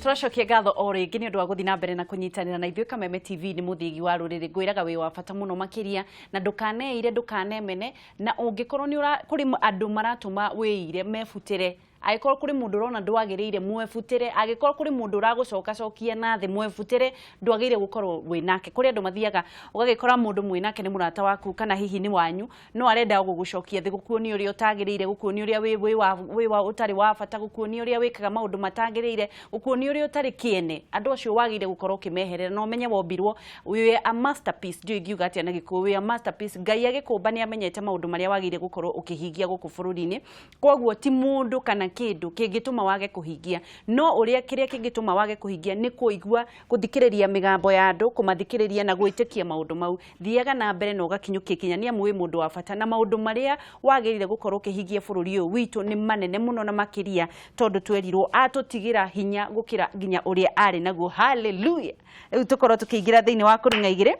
Tũracokia ngatho o rĩngĩ nĩ ũndũ wa gũthiĩ na mbere na kũnyitanĩra na ithuĩ. Kameme TV nĩ mũthĩgi wa rũrĩrĩ, ngwĩraga wĩ wa bata mũno makĩria, na ndũkaneire, ndũkanemene, na ũngĩkorwo nĩ ũra kũrĩ andũ maratũma wĩire, mebutĩre. Angĩkorwo kũrĩ mũndũ ũrona ndwagĩrĩire, mwebutĩre. Angĩkorwo kũrĩ mũndũ ũragũcokacokia na thĩ, mwebutĩre, ndwagĩrĩire gũkorwo wĩ nake. Kũrĩ andũ mathiaga ũgagĩkora mũndũ mwĩ nake nĩ mũrata waku kana hihi nĩ wanyu, no arenda gũgũcokia thĩ, gũkuonia ũrĩa ũtagĩrĩire, gũkuonia ũrĩa wĩ wa ũtarĩ wa bata, gũkuonia ũrĩa wĩkaga maũndũ matagĩrĩire, gũkuonia ũrĩa ũtarĩ kĩene. Andũ acio wagĩrĩire gũkorwo ũkĩmeherera na ũmenye wombirwo wĩ a masterpiece. Ndiũĩ ingiuga atĩa na Gĩkũyũ, wĩ a masterpiece. Ngai agĩkũmba nĩ amenyete maũndũ marĩa wagĩrĩire gũkorwo ũkĩhingia gũkũ bũrũri-inĩ. Koguo ti mũndũ kana kĩndũ kĩngĩtũma wage kũhingia, no ũrĩa kĩrĩa kĩngĩtũma wage kũhingia nĩ kũigua, gũthikĩrĩria mĩgambo ya andũ, kũmathikĩrĩria na gwĩtĩkia maũndũ mau. Thiaga na mbere na ũgakinyũkia ikinya, nĩ amu wĩ mũndũ wa bata, na maũndũ marĩa wagĩrĩire gũkorwo ũkĩhingia bũrũri ũyũ witũ nĩ manene mũno na makĩria, tondũ twerirwo atũtigĩra hinya gũkĩra nginya ũrĩa arĩ naguo. Hallelujah! Rĩu tũkorwo tũkĩingĩra thĩinĩ wa kũrung'a igĩrĩ.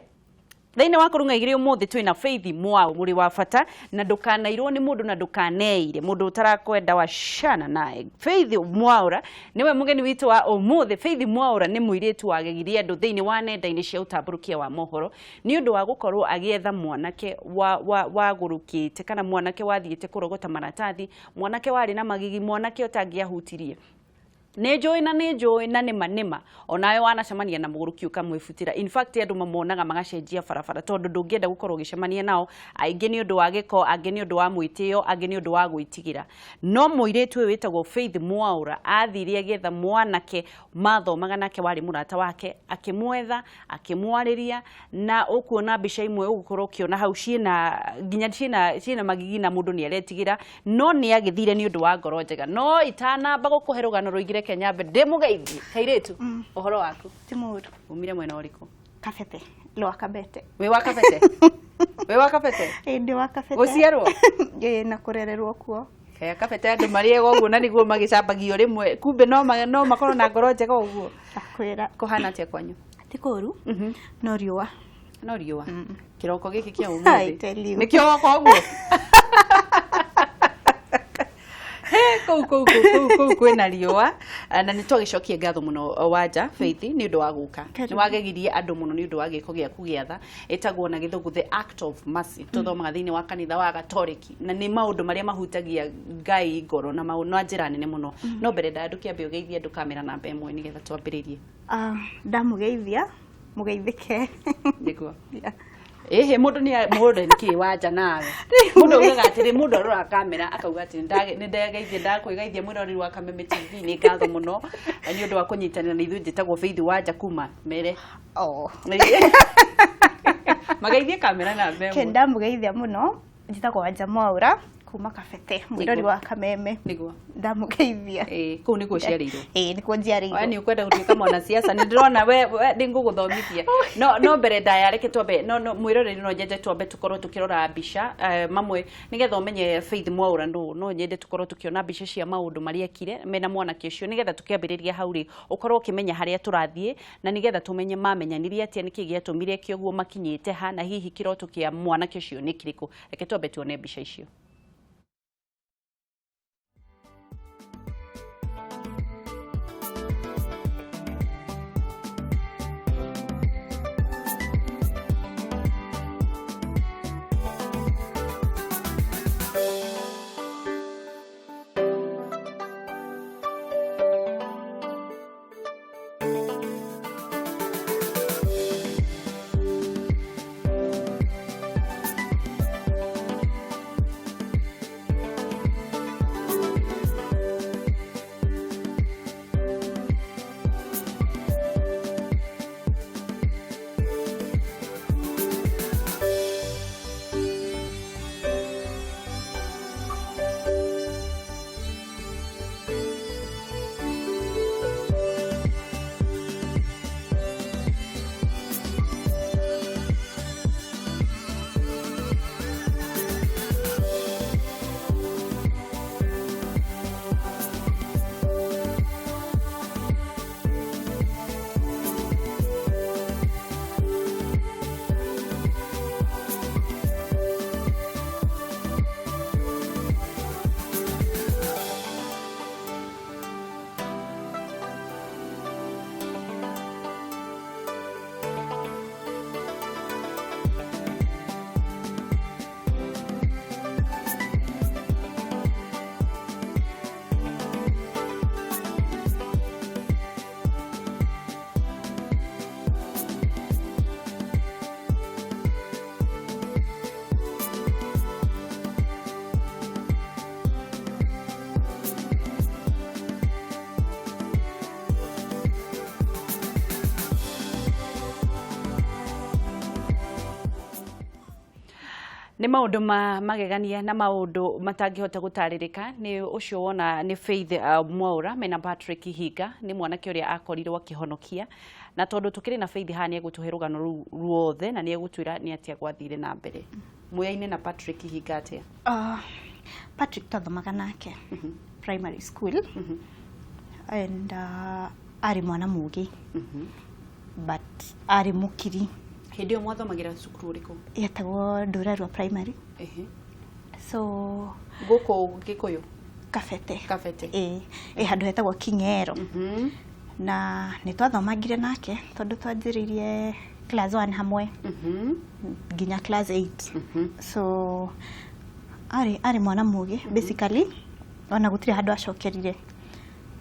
Thĩinĩ wa kũrung'a igĩrĩ ũmũthĩ twĩna Faith Mwao, mũrĩ wa bata, na ndũkanairwo nĩ mũndũ na ndũkaneire mũndũ ũtarakwenda, wacana naye. Faith Mwaura nĩwe mũgeni witũ wa ũmũthĩ. Faith Mwaura nĩ mũirĩtu wagegirie andũ thĩinĩ wa nenda-inĩ cia ũtambũrũkia wa mohoro nĩ ũndũ wa gũkorwo agĩetha mwanake wagũrũkĩte kana mwanake wathiĩte kũrogota maratathi, mwanake warĩ na magigi, mwanake ũtangĩahutirie. Nĩ njũĩ na nĩ njũĩ na nĩma nĩma onawe wanacemania na mũgũrũki ũkamwĩbutĩra. In fact, andũ mamonaga magacenjia barabara, tondũ ndũngĩenda gũkorwo ũgĩcemania nao, aingĩ nĩ ũndũ wa gĩko, angĩ nĩ ũndũ wa mwĩtĩo, angĩ nĩ ũndũ wa gwĩtigĩra. No mũirĩtu ũyũ wĩtagwo Faith Mwaura athire agĩetha mwanake mathomaga nake warĩ mũrata wake, akĩmwetha, akĩmwarĩria, na ũkuona mbica imwe ũgũkorwo ũkĩona hau ciĩna nginya ciĩna magigi na mũndũ nĩ aretigĩra, no nĩ agĩthire nĩ ũndũ wa ngoro njega. No itanamba gũkũhe rũgano rũingĩ, reke nyambe ndĩmũgeithie. Kairĩtu, ũhoro waku? Ti mũru. Umire mwena ũrĩkũ? Kabete, Lower Kabete. Wĩ wa Kabete? Wĩ wa Kabete? Ĩĩ, ndĩ wa Kabete. Gũciarwo? Ĩĩ, na kũrererwo kuo. Kaya Kabete andũ marĩega ũguo na nĩguo magĩcambagio rĩmwe, kumbe no makorwo na ngoro njega ũguo. Ndakwĩra. Kũhana atĩa kwanyu? Ti kũru. No riũa. No riũa. Kĩroko gĩkĩ kĩa I ũmũthĩ tell you. Nĩkĩo woka ũguo. He, kũu kwĩna riũa. Na nĩ twagĩcokia ngatho mũno, Wanja Faith, nĩ ũndũ wa gũka. Nĩ Karibu. wagegirie andũ mũno nĩ ũndũ wa gĩko gĩaku gĩa tha. Ĩtagwo na Gĩthũngũ the act of mercy, tũthomaga thĩinĩ wa kanitha wa Gatoriki, na nĩ maũndũ marĩa mahutagia Ngai ngoro na maũndũ na njĩra nene mũno. No mbere ndaya, ndũkĩambe ũgeithie andũ kamera namba ĩmwe nĩgetha twambĩrĩrie. Ah, ndamũgeithia, mũgeithĩke. Nĩguo. Yeah. Ĩhĩ, mũndũ nĩ mũndũ nĩkĩ Wanja nawe mũndũ augaga atĩrĩ, mũndũ arora kamera akauga atĩ nĩ ndageithia, ndakwĩgeithia mwĩroreri wa Kameme TV, nĩ ngatho mũno nĩ ũndũ wa kũnyitanĩra na ithuĩ. Njĩtagwo Faith Wanja kuma mere. Oh. Mageithie kamera namba Ke ĩmwe. Ndamũgeithia mũno, njĩtagwo Wanja Mwaura kuma Kabete, mwĩrori wa Kameme. Nĩguo. Ndamũgeithia. Ĩĩ, kũu nĩkuo ũciarĩirwo? Ĩĩ, nĩkuo njiarĩirwo. We nĩ ũkwenda gũtuĩka mwanasiasa, nĩ ndĩrona we nĩ ngũgũthomithia. No mbere ndaya, reke twambe no mwĩroreri, no nyende twambe tũkorwo tũkĩrora mbica mamwe nĩgetha ũmenye Faith Mwaura nũ. No nyende tũkorwo tũkĩona mbica cia maũndũ marĩa ekire mena mwanake ũcio, nĩgetha tũkĩambĩrĩria hau rĩ, ũkorwo ũkĩmenya harĩa tũrathiĩ, na nĩgetha tũmenye mamenyanirie atĩa, nĩkĩ gĩatũmire eke ũguo, makinyĩte ha, na hihi kĩroto kĩa mwanake ũcio nĩ kĩrĩkũ. Reke twambe tuone mbica icio. Nĩ maũndũ ma magegania na maũndũ matangĩhota gũtarĩrĩka. Nĩ ũcio wona nĩ Faith Mwaura mena Patrick Hinga, nĩ mwanake ũrĩa akorirwo akĩhonokia. Na tondũ tũkĩrĩ na Faith haha, nĩ egũtũhe rũgano rũu ruothe na nĩ egũtwĩra nĩ atĩa gwathire na mbere. Muyaine na Patrick Hinga atĩa? Patrick twathomaga nake primary school and arĩ mwana mũgĩ but arĩ mũkiri. Hĩndĩ ĩyo mwathomagĩra cukuru ũrĩkũ? Yetagwo Ndũrarua Primary. So Gũkũ Gĩkũyũ? Kabete. Kabete. Ĩ, ĩ handũ hetagwo King'ero. Na nĩ twathomangire nake tondũ twanjĩrĩirie class 1 hamwe nginya class 8. So arĩ mwana mũgĩ basically, ona gũtirĩ handũ acokerire.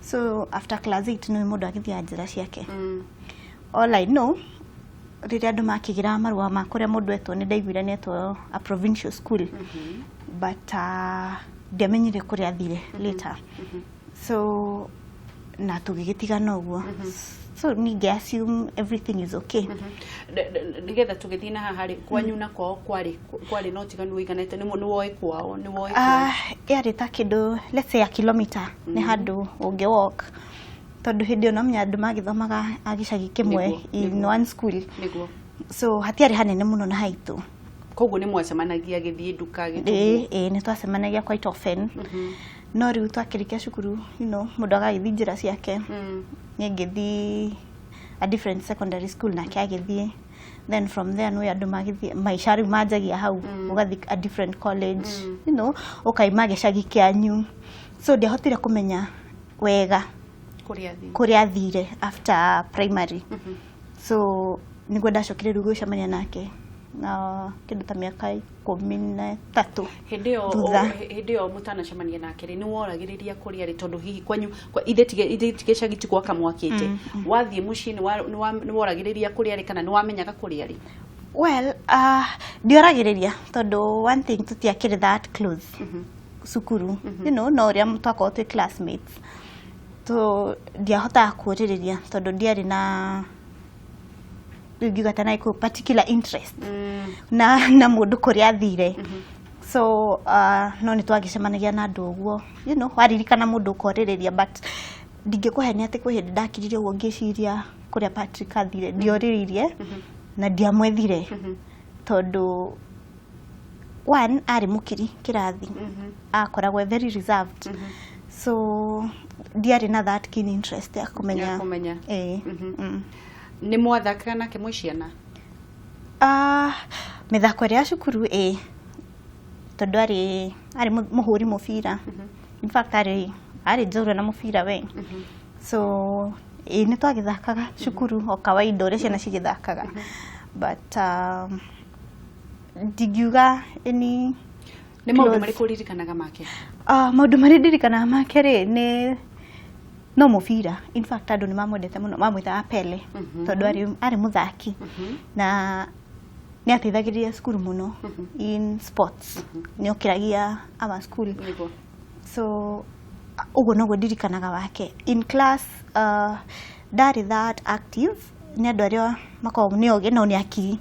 So after class 8 nĩ mũndũ agĩthiaga njĩra ciake. All I know, rĩrĩa andũ makĩgĩra marũa ma kũrĩa mũndũ etwo, nĩ ndaiguire nĩ etwo a provincial school, but ndiamenyire kũrĩa athire later. So na tũgĩgĩtigana ũguo, so ningĩ assume everything is okay. Nĩgetha tũgĩthiĩ na haha rĩ, kwanyu na kwao kwarĩ na ũtiganu ũiganĩte? Nĩ woĩ kwao, nĩ woĩ kwao? Yarĩ ta kĩndũ, let's say a kilometer, nĩ handũ ũngĩ walk, tondũ hĩndĩ ĩyo no menya andũ magĩthomaga a gĩcagi kĩmwe in one school. So hatiarĩ hanene mũno na haitũ. Koguo nĩ mwacemanagia gĩthiĩ nduka? Ĩĩ. Gĩtũguo? Ĩĩ, nĩ twacemanagia quite often, no rĩu twakĩrĩkia cukuru, mũndũ agagĩthiĩ njĩra ciake. Niĩ ngĩthiĩ a different secondary school, nake agĩthiĩ. Then from there nĩ andũ magĩthiĩ maica rĩu manjagia hau, ũgathiĩ a different college, ũkaima gĩcagi kĩanyu. So ndiahotire kũmenya wega kũrĩa athiĩ. Kũrĩa athire after primary. So nĩguo ndacokire rĩu gwĩcemania nake na kĩndũ ta mĩaka 13 Hĩndĩ ĩyo thutha. Hĩndĩ ĩyo mũtanacemania nake rĩ, nĩ woragĩrĩria kũrĩa rĩ? Tondũ hihi kwanyu ithe ti gĩcagi ti gwaka mwakĩte, wathiĩ mũciĩ nĩ woragĩrĩria kũrĩa rĩ, kana nĩ wamenyaga kũrĩa rĩ? Well, ndioragĩrĩria tondũ one thing, tũtiakĩrĩ that close cukuru, no ũrĩa twakorwo twĩ classmates. So ndiahotaga kũũrĩrĩria tondũ ndiarĩ na, rĩu ngiuga ta na particular interest na mũndũ kũrĩa athire. So no nĩ twagĩcemanagia na andũ ũguo, waririkana mũndũ ũkorĩrĩria, but ndingĩkũhenia atĩ kwĩ hĩndĩ ndakirire ũguo ngĩciria kũrĩa Patrick athire. Ndiorĩrĩirie na ndiamwethire tondũ one, arĩ mũkiri kĩrathi, akoragwo e very reserved, so ndiarĩ na that keen interest ya kũmenya. Ya kũmenya. Ĩĩ. Nĩ mwathakaga nake mwĩ ciana? Ah, mĩthako ĩrĩa ya cukuru ĩ, tondũ arĩ mũhũri mũbira. In fact, arĩ njorua na mũbira we. So ĩ, nĩ twagĩthakaga cukuru o kawaida ũrĩa ciana cigĩthakaga, but ndingiuga any Nĩ maũndũ close. Marĩkũ ũririkanaga make? Maũndũ marĩa ndirikanaga make rĩ, nĩ no mũbira. In fact, andũ nĩ mamwendete mũno, mamwĩtaga Pele tondũ arĩ mũthaki na nĩ ateithagĩrĩria cukuru mũno in sports, nĩ okĩragia our school. So ũguo noguo ndirikanaga wake. In class, ndarĩ that active, nĩ andũ arĩa makoragwo nĩ ogĩ no nĩ akiri,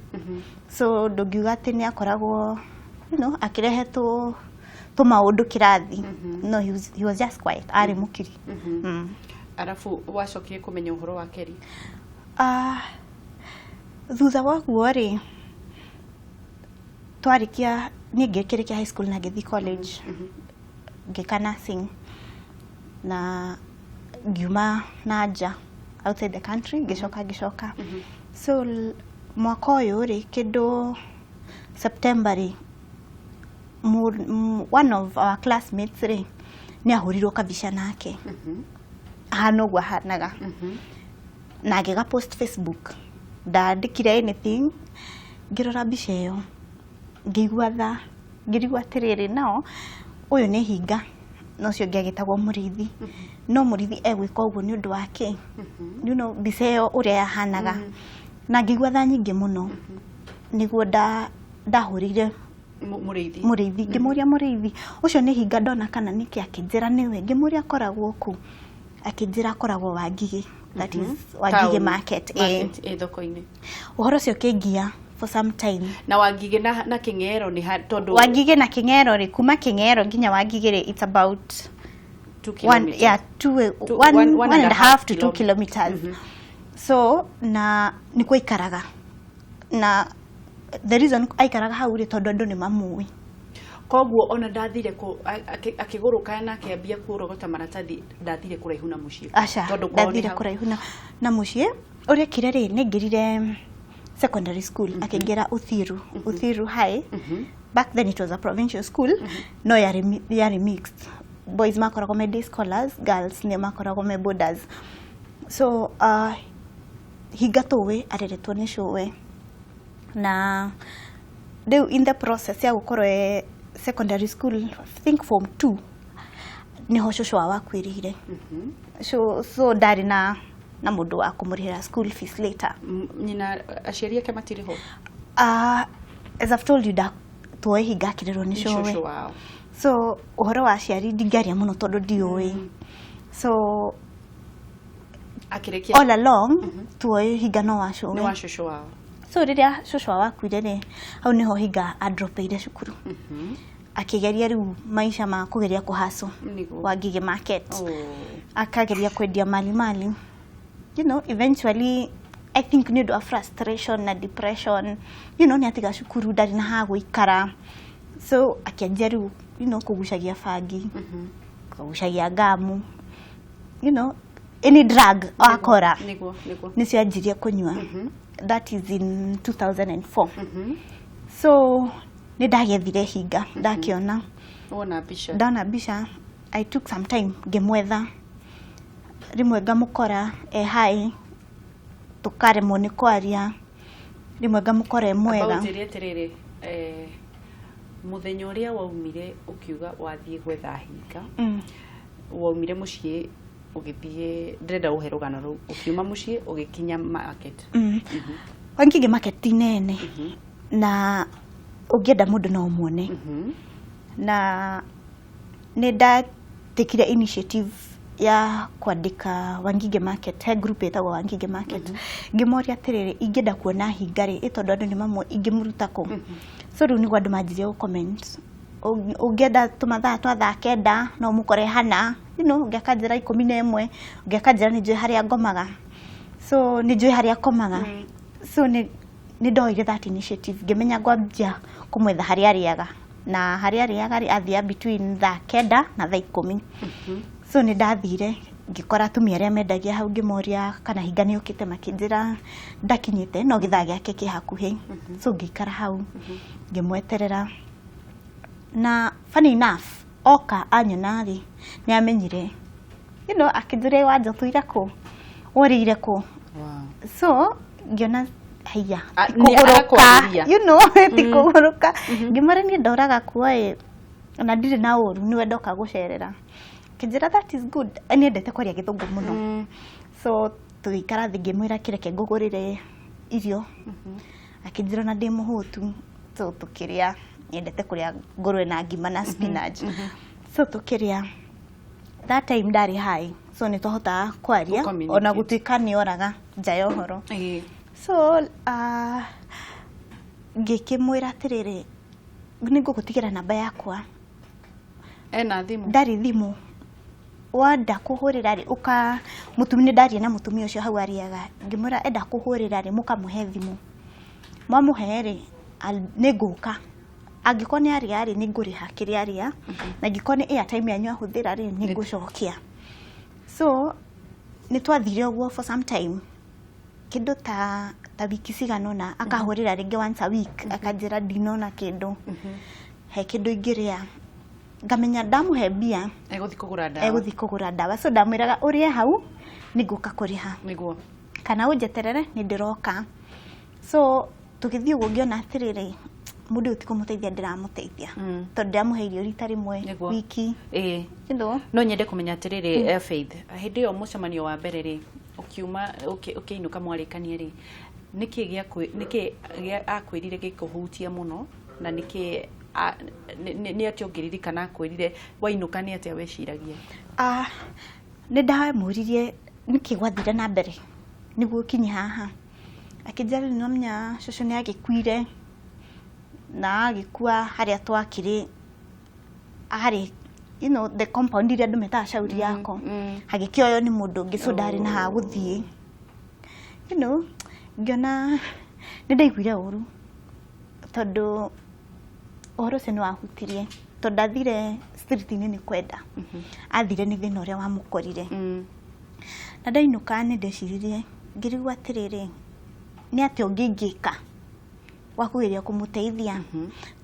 so ndũngiuga atĩ nĩ akoragwo akĩrehe tũmaũndũ kĩrathi. No he was just quiet, arĩ mũkiri. Arabu wacokire kũmenya ũhoro wa Kerry? Ah, thutha wa guo rĩ, twarĩkia, niĩ ngĩkĩrĩkia high school na ngĩthiĩ college, ngĩka nursing na ngiuma na nja, outside the country, ngĩcoka. So mwaka ũyũ rĩ, kĩndũ September rĩ, one of our classmates rĩ, nĩ ahũrirwo kabica nake ahana ũguo ahanaga na agĩga post Facebook. Ndandĩkire anything. Ngĩrora mbica ĩyo ngĩigua tha, ngĩrigwo atĩrĩrĩ, nao ũyũ nĩ hinga na ũcio ũngĩ agĩtagwo Mũrĩithi, no Mũrĩithi egwĩka ũguo nĩ ũndũ wa kĩ? Mbica ĩyo ũrĩa yahanaga, na ngĩigua tha nyingĩ mũno. Nĩguo ndahũrĩire Mũrĩithi. Mũrĩithi, ngĩmũria, "Mũrĩithi, ũcio nĩ hinga ndona kana nĩkĩ?" Akĩnjĩra nĩwe. Ngĩmũria akoragwo kũ, akĩnjĩra akoragwo Wangigĩ, that is Wangigĩ Town. Market, ĩĩ. Market, ĩ thoko-inĩ. Ũhoro ũcio ũkĩngia. for some time. Na Wangigĩ na Kĩng'ero nĩ tondũ Wangigĩ na Kĩng'ero rĩ, kuma Kĩng'ero nginya Wangigĩ rĩ, it's about 2 one, kilometers. yeah, two, Two- one, one- one and a half to 2 kilometers. kilometers. So na nĩkuo aikaraga, na the reason aikaraga hau rĩ, tondũ andũ nĩ mamũĩ. Koguo ona ndathire akĩgũrũka na akĩambia kũrogota maratathi, ndathire kũraihu na mũciĩ? Aca. Tondũ kwao nĩ Ndathire hau. kũraihu na mũciĩ. Ũrĩa kire rĩ, nĩ aingĩrire secondary school, akĩingĩra Uthiru, Uthiru High. Back then it was a provincial school, no yarĩ mixed. Boys makoragwo me day scholars, girls nĩ makoragwo me boarders. So hinga tũĩ areretwo nĩ cũwe, na rĩu in the process ya gũkorwo e secondary school, I think form 2, nĩho cũcũ wao akuĩrĩire. So ndarĩ na mũndũ wa kũmũrĩhĩra school fees later. Nyina, aciari ake matirĩ ho? As I've told you, da tuoe hinga akĩrerwo nĩ Nĩ cũwe. cũcũ wao. So ũhoro wa aciari ndingĩaria mũno tondũ ndiũĩ. So akĩrĩkia all along tuoĩ hinga no wa nĩ cũwe. Wa cũcũ wao. So rĩrĩa cũcũ wao akuire rĩ, hau nĩho hinga adropeire cukuru, akĩgeria rĩu maica ma kũgeria kũhaco. Wangigĩ market. Akageria kwendia mali mali, eventually I think nĩ ũndũ wa frustration na depression, nĩ atiga cukuru, ndarĩ na ha gũikara, so akĩanjia rĩu kũgucagia bangi, kũgucagia ngamu, any drug akora. Nĩguo nĩguo. Nĩcio anjirie kũnyua. That is in 2004. So nĩ ndagethire hinga, ndakĩona. Wona mbica. Ndona mbica. I took some time ngĩmwetha. Rĩmwe ngamũkora e hai, tũkaremwo nĩ kwaria, rĩmwe ngamũkora e mwega. Amba ũnjĩre atĩrĩrĩ, mũthenya ũrĩa waumire ũkiuga wathiĩ gwetha hinga, waumire mũciĩ ũgĩthiĩ, ndĩrenda ũhe rũgano rũu, ũkiuma mũciĩ ũgĩkinya market. Wangigĩ market ti nene, na ũngĩenda mũndũ no ũmuone. Na nĩ ndatikire initiative ya kwandĩka Wangigĩ market, he group ĩtagwo Wangigĩ market, ngĩmoria atĩrĩrĩ, ingĩenda kuona hinga rĩ, ĩ tondũ andũ nĩ mamwe, ingĩmũruta kũ? So rĩu nĩguo andũ manjirie gũ comment. Ũngĩenda tũmathaa twa thaa 9 no mũkore hana, ũngĩ akanjĩra 11, ũngĩ akanjĩra nĩ njũĩ harĩa ngomaga, so nĩ njũĩ harĩa akomaga. So nĩ ndoire that initiative, ngĩmenya ngwambia kũmwetha harĩa arĩaga, na harĩa arĩaga rĩ, athiaga between thaa 9 na thaa 10. So nĩ ndathire ngĩkora atumia arĩa mendagia hau, ngĩmoria kana hinga nĩ ũkĩte, makĩnjĩra ndakinyĩte, no gĩthaa gĩake kĩ hakuhĩ. So ngĩikara hau ngĩmweterera, na funny enough, oka anyona rĩ, nĩ amenyire, akĩnjĩra, "Wanja ũtũire kũ, ũrĩire kũ?" So ngĩona haiya, Ah, ti nĩ kũgũrũka. arakwarĩria. Ti kũgũrũka. Ngĩmwĩra niĩ ndoraga kuo ĩ, na ndirĩ na ũru, nĩwe ndoka gũcerera. Akĩnjĩra, "That is good." Nĩendete kwaria gĩthũngũ mũno. So tũgĩikara thĩ, ngĩmwĩra kĩreke ngũgũrĩre irio, akĩnjĩra ona ndĩ mũhũtu. So tũkĩrĩa, nyendete kũrĩa ngũrwe na ngima na spinach. So tũkĩrĩa. That time ndarĩ high, so nĩ twahotaga kwaria. Gũ-communicate. Ona gũtuĩka nĩ oraga nja ya ũhoro. So ngĩkĩmwĩra atĩrĩrĩ, nĩ ngũgũtigĩra namba yakwa. Ena thimũ? Ndarĩ thimũ. Wenda kũhũrĩra rĩ, ũka mũtumia, nĩ ndaria na mũtumia ũcio hau arĩaga, ngĩmwĩra enda kũhũrĩra rĩ, mũkamũhe thimũ, mwamũhe rĩ, nĩ ngũka, angĩkorwo nĩ arĩa rĩ, nĩ ngũrĩha kĩrĩa arĩa, na angĩkorwo nĩ airtime yanyu ahũthĩra rĩ, nĩ ngũcokia. So nĩ twathire ũguo for some time, kĩndũ ta wiki cigana ũna, akahũrĩra rĩngĩ once a week, akanjĩra ndinona kĩndũ, he kĩndũ ingĩrĩa, ngamenya ndamũhe mbia egũthiĩ kũgũra ndawa. Egũthiĩ kũgũra ndawa. So ndamwĩraga ũrĩe hau, nĩ ngũka kũrĩha, kana ũnjeterere, nĩ ndĩroka. So tũgĩthiĩ ũguo, ngĩona atĩrĩrĩ, mũndũ ũyũ ti kũmũteithia ndĩramũteithia, tondũ ndĩramũhe irio rita rĩmwe wiki. No nyende kũmenya atĩrĩrĩ, Faith, hĩndĩ ĩyo mũcemanio wa mbere rĩ, ũkiuma ũkĩinũka mwarĩkania rĩ, nĩkĩ gĩa akwĩrire gĩkũhutia mũno, na nĩkĩ nĩ atĩa ũngĩririkana akwĩrire wainũka, nĩ atĩa weciragia? Ah, nĩ ndamũririe nĩkĩ gwathire na mbere nĩguo ũkinye haha. Akĩnjĩra rĩu nĩwamenya cũcũ nĩ agĩkuire na agĩkua harĩa twakĩrĩ harĩ the compound iria andũ metaga shauri yako, hagĩkĩoywo nĩ mũndũ ũngĩ, so ndarĩ na ha gũthiĩ. Ngĩona nĩ ndaiguire ũru tondũ ũhoro ũcio nĩ wahutirie, tondũ ndathire street-inĩ nĩ kwenda, athire nĩ thĩna ũrĩa wamũkorire. Na ndainũka nĩ ndeciririe, ngĩrigwo atĩrĩrĩ, nĩ atĩa ũngĩ ingĩka wa kũgeria kũmũteithia,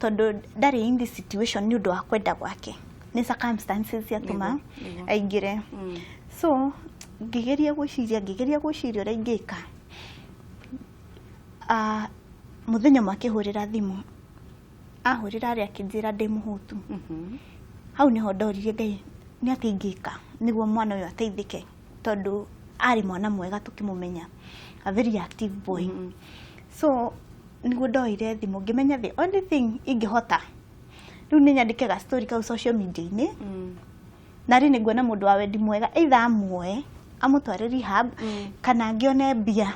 tondũ ndarĩ in this situation nĩ ũndũ wa kwenda gwake, nĩ circumstances ciatũma aingĩre. So ngĩgeria gwĩciria ũrĩa ingĩka. Ah, mũthenya ũmwe akĩhũrĩra thimũ, ahũrĩra arĩa akĩnjĩra ndĩ mũhũtu. Hau nĩho ndoririe Ngai nĩ atĩa ingĩka nĩguo mwana ũyũ ateithĩke, tondũ arĩ mwana mwega tũkĩmũmenya, a very active boy. So nĩguo ndoire thimũ ngĩmenya the only thing ingĩhota rĩu nĩ nyandĩke ga story kau social media-inĩ, na rĩ nĩnguona mũndũ wa wendi mwega either amuoe amũtware rehab kana ngĩone mbia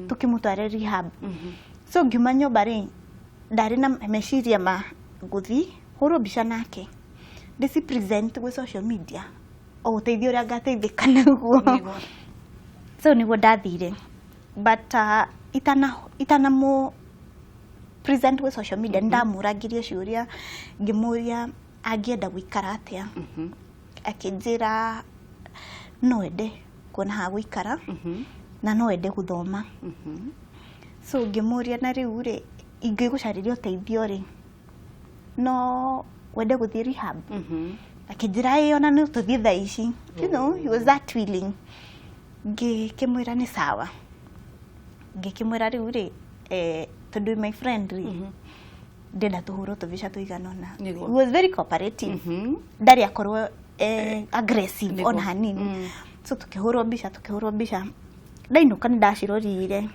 tũkĩmũtware rehab. So ngiuma nyũmba rĩ, ndarĩ na meciria ma gũthi hũrwo mbica nake, ndĩci present gwĩ social media o ũteithio ũrĩa ngateithĩka naguo. So nĩguo ndathire, but itana mũ present gwĩ social media, nĩndamũrangirie ciũria, ngĩmũria angĩenda gũikara atĩa. Akĩnjĩra no ende kuona ha gũikara na no ende gũthoma. So ngĩmũria, na rĩu rĩ, ingĩgũcarĩria ũteithio rĩ, no wende gũthiĩ rehab? Akĩnjĩra ĩ, ona no tũthiĩ thaa ici. He was that willing. Ngĩkĩmwĩra nĩ sawa. Ngĩkĩmwĩra rĩu rĩ, tondũ my friend rĩ, ndĩrenda tũhũrwo tũbica tũigana ũna. He was very cooperative, ndarĩ akorwo aggressive ona hanini. So tukĩhũrwo mbica, ndainũka nĩ ndacirorire,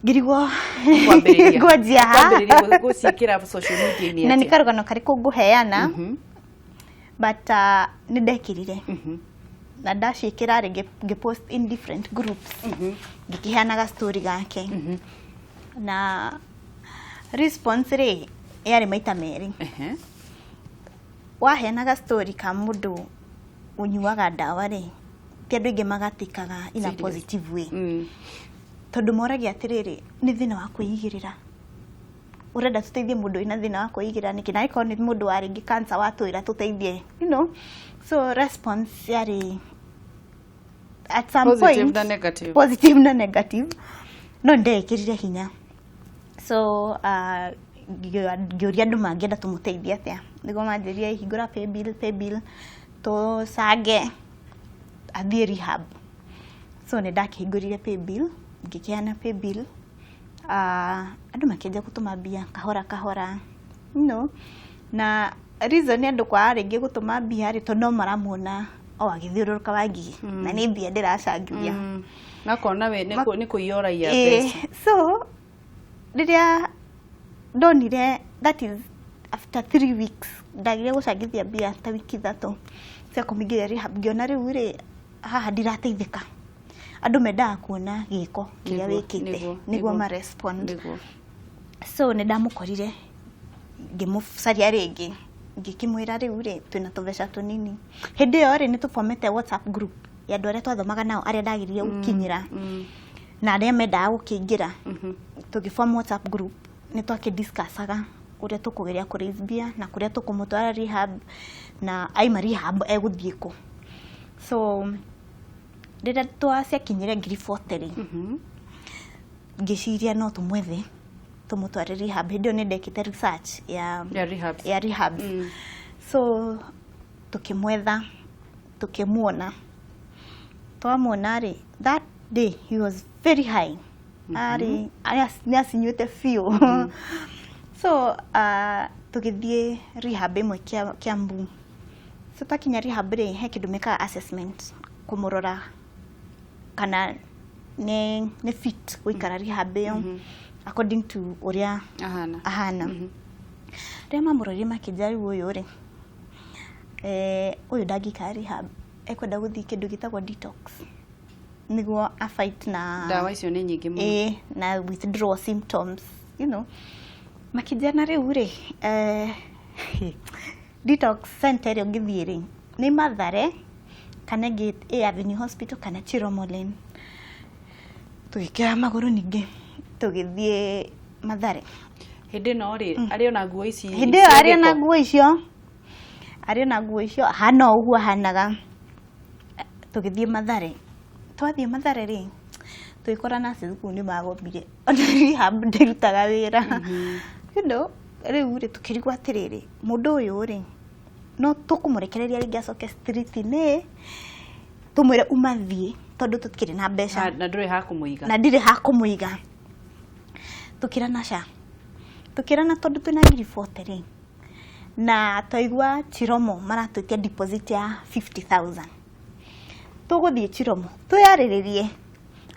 ngĩrigwo Kwambĩrĩria. ngwanjia ha. Kwambĩrĩria gũciĩkĩra social media-inĩ Na nĩ atĩa? karũgano karĩkũ ngũheana? But nĩ ndekĩrire na ndaciĩkĩra rĩ, ngĩpost in different groups, ngĩkĩheanaga story gake, na response rĩ yarĩ maita merĩ. Waheanaga story ka mũndũ ũnyuaga ndawa rĩ, ti andũ aingĩ magatĩkaga in a Serious. positive way, tondũ moragia atĩrĩrĩ, nĩ thĩna wa kwĩigĩrĩra, ũrenda tũteithie mũndũ wĩna thĩna wa kwĩigĩrĩra nĩkĩ, na ĩkorwo nĩ mũndũ wa rĩngĩ cancer watwĩra tũteithie. So response yarĩ at some Positive point na negative. Positive na negative, no ndekĩrire hinya. So ngĩũria andũ mangĩenda tũmũteithie atĩa, nĩguo manjĩrire hingũra paybill tũcange athiĩ rehab. So nĩ ndakĩhingũrire paybill, ngĩkĩheana paybill, andũ makĩanjia gũtũma mbia kahora kahora, na reason nĩ andũ kwaga rĩngĩ gũtũma mbia rĩ, tondũ no maramuona o agĩthiũrũrũka Wangigĩ na nĩ mbia ndĩracangithia. Nakona we nĩ nĩ kũiya ũraiya mbeca. So rĩrĩa ndonire, that is after 3 weeks, ndagire gũcangithia mbia ta wiki 3 cia kũmũingĩria rehab, ngĩona rĩu rĩ, haha ndirateithĩka, andũ mendaga kuona gĩko kĩrĩa wĩkĩte nĩguo ma respond. So nĩ ndamũkorire, ngĩmũcaria rĩngĩ, ngĩkĩmwĩra rĩu rĩ, twĩna tũbeca tũnini. Hĩndĩ ĩyo rĩ, nĩ tũbomete WhatsApp group ya andũ arĩa twathomaga nao, arĩa ndagĩrĩire gũkinyĩra na arĩa mendaga gũkĩingĩra. Tũgĩform WhatsApp group, nĩ twakĩdiscussaga ũrĩa tũkũgeria kũ raise mbia na kũrĩa tũkũmũtwara rehab, na aima rehab egũthiĩ kũ. So rĩrĩa twaciakinyire 40,000 rĩ, ngĩciria no tũmwethe tũmũtware rehab. Hĩndĩ ĩyo nĩ ndekĩte research ya Ya rehabs. Ya rehabs. So tukĩmwetha, tukĩmuona. Twamuona rĩ, that day he was very high, arĩ nĩ acinyuĩte biũ. So tũgĩthiĩ rehab ĩmwe Kiambu. So twakinya rehab rĩ, he kĩndũ mekaga, assessment, kũmũrora kana nĩ fit gũikara rehab ĩyo according to ũrĩa ahana. Ahana. Rĩrĩa mamũrorire makĩnjĩra rĩu ũyũ rĩ, ũyũ ndangĩikara rehab, ekwenda gũthiĩ kĩndũ gĩtagwo detox. Nĩguo a fight na Ndawa icio nĩ nyingĩ mũno. Ĩĩ, na withdrawal symptoms. Makĩnjĩra rĩu rĩ, detox center ĩrĩa ũngĩthiĩ rĩ nĩ Mathare kana ĩngĩ ĩ Avenue Hospital kana Chiromo Lane. Tũgĩkĩoya magũrũ ningĩ tũgĩthiĩ Mathare. Hĩndĩ ĩno rĩ, arĩ ona nguo ici Hĩndĩ ĩyo cia arĩ na gĩko? nguo icio, arĩ na nguo icio, ahana o ũguo ahanaga. Tũgĩthiĩ Mathare. Twathiĩ Mathare rĩ, tũgĩkora nurses kũu nĩ magomire, ona rehab ndĩrutaga wĩra. Rĩu rĩ, tũkĩrigwo atĩrĩrĩ, mũndũ ũyũ rĩ, no tũkũmũrekereria rĩngĩ acoke street-inĩ, tũmwĩre uma thiĩ, tondũ tũtikĩrĩ na mbeca. Na ndũrĩ ha kũmũiga. Na ndirĩ ha kũmũiga. Tũkĩrana ca, tũkĩrana tondũ twĩna 40,000 rĩ, na twaigua Chiromo maratwĩtia deposit ya 50,000, tũgũthiĩ Chiromo twĩyarĩrĩrie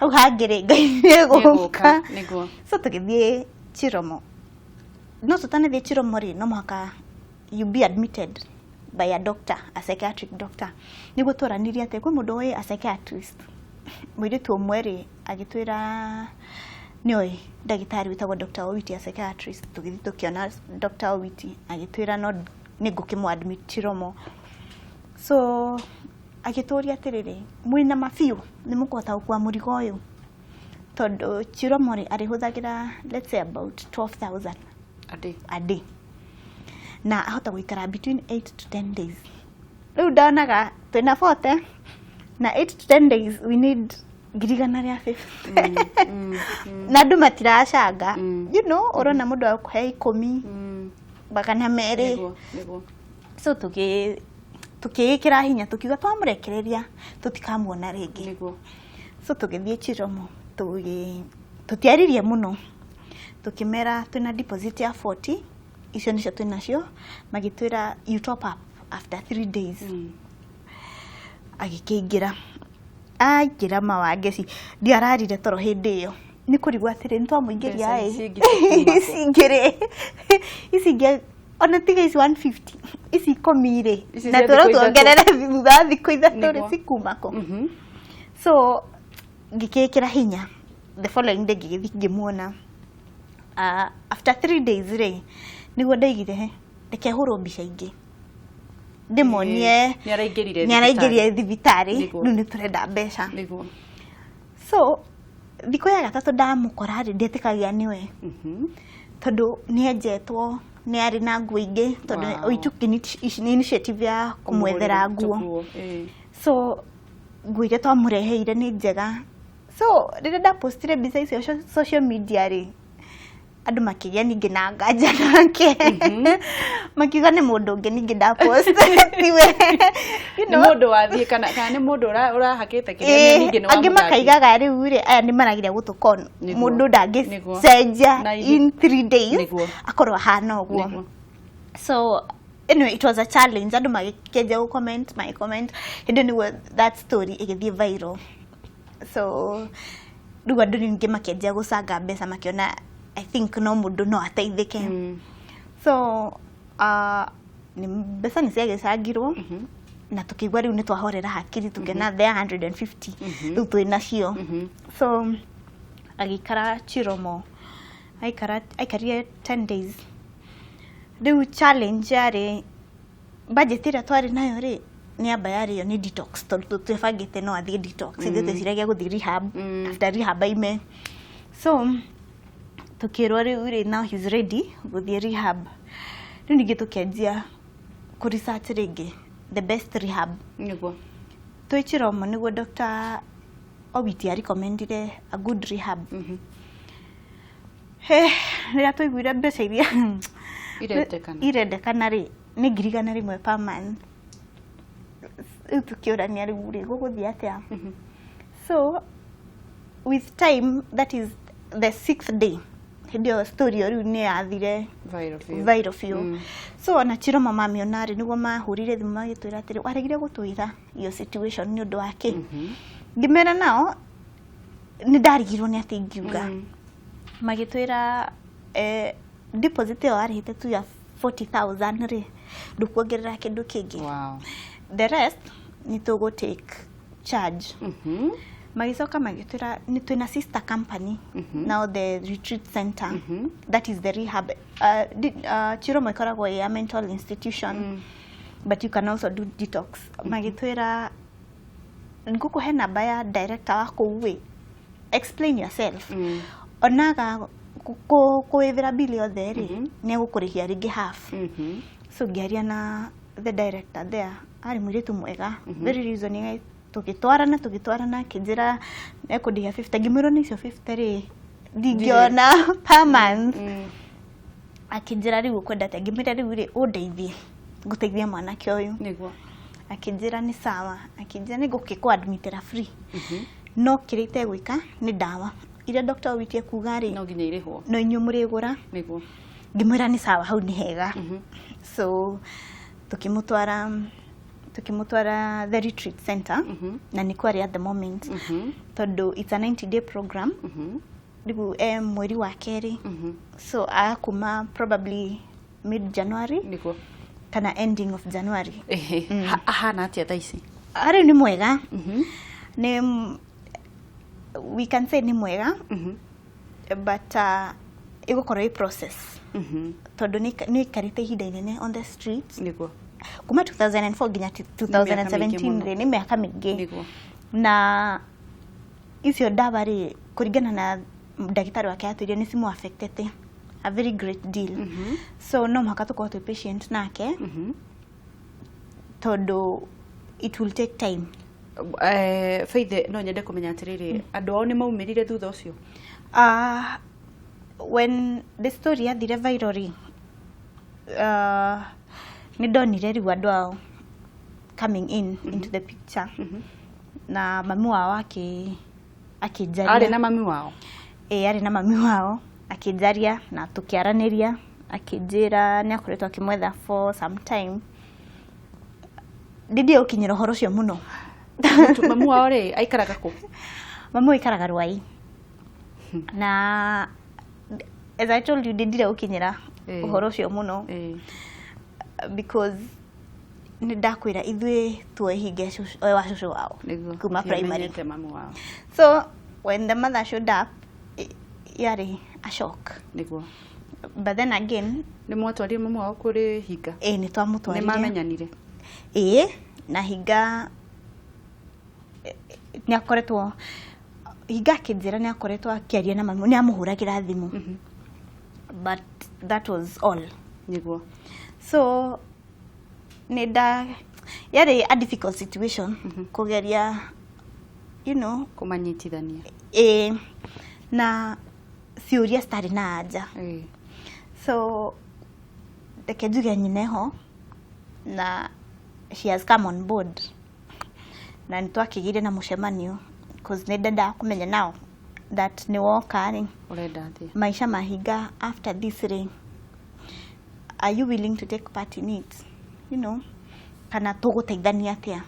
hau hangĩ rĩ, Ngai nĩegũka. Nĩguo. So tũgĩthiĩ Chiromo, no tũtanathiĩ Chiromo rĩ, no mũhaka you be admitted by a doctor, a psychiatric doctor. Nĩguo twaranirie atĩ kwĩ mũndũ ũĩ a psychiatrist, mũirĩtu ũmwe rĩ agĩtwĩra nĩoĩ ndagĩtarĩ wĩtagwo Dr. Owiti, a psychiatrist. Tũgĩthiĩ tũkĩona Dr. Owiti, agĩtwĩra no nĩ ngũkĩmũ admit Chiromo. So agĩtũria atĩrĩrĩ, mwĩna mabiũ nĩ mũkũhota gũkua mũrigo ũyũ? Tondũ Chiromo rĩ, arĩhũthagĩra let's say about 12,000 A day. A day, na ahota gũikara between 8 to 10 days. Rĩu ndonaga twĩna 40 na 8 to 10 days, we need 150,000, na andũ matiracanga. Ũrona mũndũ agũkũhe 10, 200. Nĩguo, nĩguo. So tũkĩĩkĩra hinya, tũkiuga twamũrekereria tũtikamuona rĩngĩ. So tũgĩthiĩ Chiromo, tũtiaririe mũno, tũkĩmera twĩna deposit ya 40, icio nĩcio twĩnacio. Magĩtwĩra you top up after 3 days. Agĩkĩingĩra, aingĩra mawangeci, ndiararire toro hĩndĩ ĩyo nĩ kũrigwo atĩrĩ, nĩ twamũingĩria Mbeca ĩ ici ingĩ cikuma kũ? Ici ingĩ rĩ, ici ingĩ ona tiga ici 150, ici 10 rĩ, Ici na cia tũrwo thikũ 3. Tuongerere thutha wa thikũ 3 rĩ, cikuma kũ? So ngĩkĩĩkĩra hinya, the following day ngĩgĩthiĩ ngĩmuona. After 3 days rĩ, nĩguo ndaigire he reke hũrwo mbica ingĩ ndĩmonie. Nĩ araingĩrire. Nĩ araingĩrire thibitarĩ. Nĩguo. Rĩu nĩ tũrenda mbeca. So thikũ ya gatatũ ndamũkora rĩ, ndietĩkagia nĩwe, tondũ nĩ enjetwo, nĩ arĩ na nguo ingĩ, tondũ we took initiative ya kũmwethera nguo. Tũguo, ĩĩ. So nguo iria twamũreheire nĩ njega. So rĩrĩa ndapostire mbica icio social media rĩ, andũ makĩgĩa ningĩ na nganja nake, makiuga nĩ mũndũ ũngĩ ningĩ ndapost, tiwe. You Nĩ know? mũndũ wathiĩ kana nĩ mũndũ ũrahakĩte kĩrĩa ningĩ nĩ Angĩ wamũthambia. makaigaga rĩu rĩ, aya nĩ marageria gũtũkon mũndũ ndangĩcenjia Na in 3 days akorwo ahana ũguo. So anyway, it was a challenge. Andũ magĩkĩanjia gũ comment, magĩ comment. Hĩndĩ ĩyo nĩguo that story ĩgĩthiĩ viral. So rĩu andũ ningĩ makĩanjia gũcanga mbeca, makĩona I think no mũndũ no ateithĩke. So nĩ mbeca nĩ ciagĩcangirwo, na tũkĩigua rĩu nĩ twahorera hakiri, tũkĩona there 150 rĩu twĩ nacio. So agĩikara Chiromo, aikara aikarire 10 days. Rĩu challenge yarĩ budget ĩrĩa twarĩ nayo rĩ, nĩ amba yarĩyo nĩ detox, tondũ twebangĩte no athiĩ detox, ithuĩ tweciragia gũthiĩ rehab. After rehab aime. So tũkĩrwo rĩu rĩ, now he's ready gũthiĩ rehab. Rĩu ningĩ tũkĩanjia kũ research rĩngĩ the best rehab. Twĩ Chiromo nĩguo Dr. Owiti arecommendire a good rehab. He rĩrĩa twaiguire mbeca iria Irendekana. Irendekana rĩ, nĩ 100,000 per month. Rĩu tũkĩũrania rĩu rĩ, gũgũthiĩ atĩa? So with time, that is the sixth day, hĩndĩ ĩyo story ĩyo rĩu nĩ yathire Viral biũ. Viral biũ. So ona Chiroma mamiona rĩ, nĩguo mahũrire thimũ magĩtwĩra atĩrĩ, waregire gũtwĩra iyo situation nĩ ũndũ wa kĩ? Ngĩmera nao nĩ ndarigirwo nĩ atĩ ingiuga. Magĩtwĩra deposit ĩyo warĩhĩte tu ya 40,000 rĩ, ndũkuongerera kĩndũ kĩngĩ. The rest nĩ tũgũ take charge. Magĩcoka magĩtwĩra nĩ twĩna sister company now, the retreat center, that is the rehab. Chiromo ĩkoragwo ĩ a mental institution, but you can also do detox. Magĩtwĩra ngũkũhe namba ya director wa kũu ĩ, explain yourself. Onaga kũĩvĩra bili yothe rĩ, nĩ egũkũrĩhia rĩngĩ half. So ngĩaria na the director there, arĩ mũirĩtu mwega, very reasoning. Tũgĩtwarana akĩnjĩra ekũndĩhia 50. Ngĩmwĩra nĩ icio 50 rĩ, ndingĩona per month. Akĩnjĩra rĩu ũkwenda atĩa? Ngĩmwĩra rĩu rĩ, ũndeithie ngũteithia mwanake ũyũ. Akĩnjĩra nĩ sawa, akĩnjĩra nĩ ngũkĩkũ admitĩra free, no kĩrĩa itegwĩka nĩ ndawa iria Dr. Owiti ekuga rĩ, no nginya irĩhwo. No inyuĩ mũrĩgũra. Ngĩmwĩra nĩ sawa, hau nĩ hega. So tukĩmũtwara the retreat center, na nĩkuo arĩ at the moment, tondũ it's a 90 day program. Rĩu e mweri wa kerĩ, so akuma probably mid January kana ending of January. Ehe. Ahana atĩa thaa ici? Arĩ nĩ mwega, nĩ we can say nĩ mwega, but ĩgũkorwo ĩ process, tondũ nĩ aikarĩte ihinda inene on the streets, kuma 2004 nginya mĩaka mĩingĩ 2017 mũno. Rĩ, nĩ mĩaka mĩingĩ. Na icio ndawa rĩ, kũringana na ndagĩtarĩ wake atwĩrire nĩ cimu affectete a very great deal. So no mũhaka tũkorwo twĩ patient nake, tondũ it will take time. Faith, no nyende kũmenya atĩrĩrĩ, andũ ao nĩ maumĩrire thutha ũcio? When the story yathire viral rĩ, nĩ ndonire rĩu andũ ao coming in into the picture, na mami wao akĩnjaria. Arĩ na mami wao? Ĩ, arĩ na mami wao. Akĩnjaria na tũkĩaranĩria, akĩnjĩra nĩ akoretwo akĩmwetha for some time. Ndindie gũkinyĩra ũhoro ũcio mũno. Mami wao rĩ, aikaraga kũ? Mami wao aikaraga Rwai, na as I told you, ndindire gũkinyĩra ũhoro ũcio mũno, because nĩ ndakwĩra ithuĩ tuoihinge wa cũcũ wao kuma primary. Tiamenyete mami wao. So when the mother showed up, yarĩ a shock. But then again, Nĩ mwatwarire mami wao kũrĩ hinga? Ĩ, nĩ Nĩ twamũtwarire. Mamenyanire? Ĩ, na hinga nĩ akoretwo, hinga akĩnjĩra nĩ akoretwo akĩaria na mami, nĩ amũhũragĩra thimũ, but that was all. So nĩ nda yarĩ a difficult situation kũgeria Kũmanyitithania. Ĩ, na ciũria citarĩ na anja. So reke njuge nyina eho na she has come on board, na nĩ twakĩgĩire na mũcemanio, cause nĩ ndendaga kũmenya now that nĩ woka rĩ, Ũrenda atĩa? Maisha mahinga after this rĩ, are you willing to take part in it, kana tũgũteithania atĩa?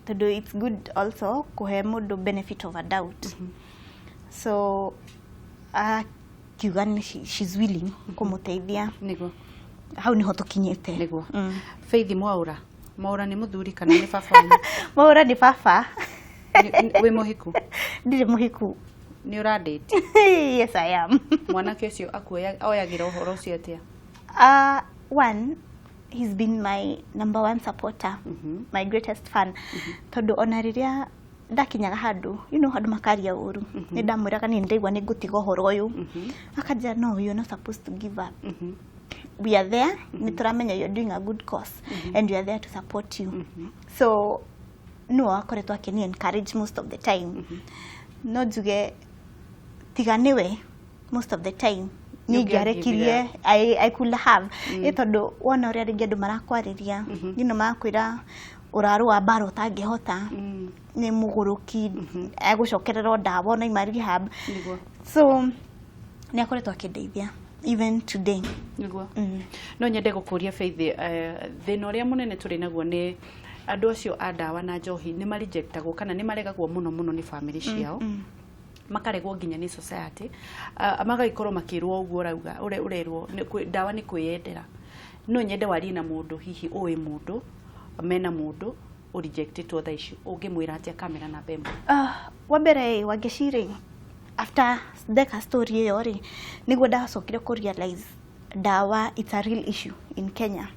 Tondũ it's good also kũhe mũndũ benefit of a doubt. So akiuga nĩ she's willing kũmũteithia. Hau niho tũkinyĩte. Faith Mwaura, Mwaura nĩ mũthuri kana nĩ baba wanyu? Mwaura nĩ baba. Wĩ mũhiku? Ndirĩ mũhiku. Nĩ ũrandĩti? Yes, I am. Mwanake ũcio oyagĩra ũhoro ũcio atĩa? One, he's been my number one supporter, my greatest fan, tondũ ona rĩrĩa ndakinyaga handũ, andũ makaria ũru, nĩ ndamwĩraga nĩ ndaigua nĩ ngũtiga ũhoro ũyũ, akanjĩra no, you're not supposed to give up. We are there, nĩ tũramenya you're doing a good cause and we are there to support you. So no akoretwo akĩni encourage most of the time. No njuge tiga nĩwe, most of the time niĩ ingĩarekirie. I could have, ĩ, tondũ wona ũrĩa rĩngĩ andũ marakwarĩria, marakwĩra ũrarũa mbara ũtangĩhota, nĩ mũgũrũki, egũcokerera o ndawa ona ima rehab. So nĩ akoretwo akĩndeithia even today. No nyende gũkũria Faith, thĩna ũrĩa mũnene tũrĩ naguo nĩ andũ acio a ndawa na njohi nĩ marejectagwo kana nĩ maregagwo mũno mũno nĩ bamĩrĩ ciao, makaregwo nginya nĩ society, magagĩkorwo makĩrwo ũguo ũrauga ũrĩa ũrerwo ndawa nĩ kwĩyendera. No nyende warie na mũndũ, hihi ũĩ mũndũ mena mũndũ Ũrejectĩtwo thaa ici, ũngĩmwĩra atĩa kamera namba 1? Wa mbere, Wangeci, after ndeka story ĩyo rĩ, nĩguo ndacokire kũ realize ndawa, it's a real issue in Kenya,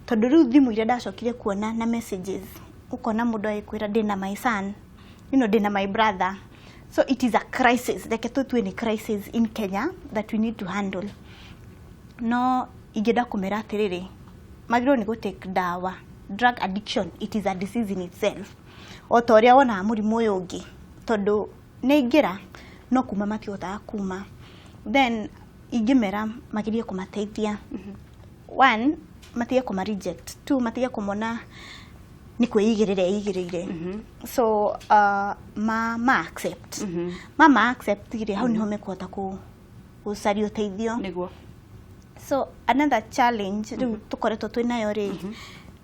tondũ rĩu thimũ iria ndacokire kuona na messages, ũkona mũndũ agĩkwĩra, "Ndĩna my son, ndĩna my brother." So it is a crisis, reke tũtue nĩ crisis in Kenya that we need to handle. No ingĩenda kũmera atĩrĩrĩ, magĩrĩirwo nĩ gũtake ndawa. Drug addiction, it is a disease in itself, o ta ũrĩa wonaga mũrimũ ũyũ ũngĩ, tondũ nĩ aingĩra no kuma matihotaga kuma. Then ingĩmera magerie kũmateithia. One, matige kũma reject. Two, matige kũmona nĩ kwĩigĩrĩra eigĩrĩire. So ma accept, ma accept rĩ, hau niho mekũhota gũcaria ũteithio. So another challenge rĩu tũkoretwo twĩ nayo rĩ,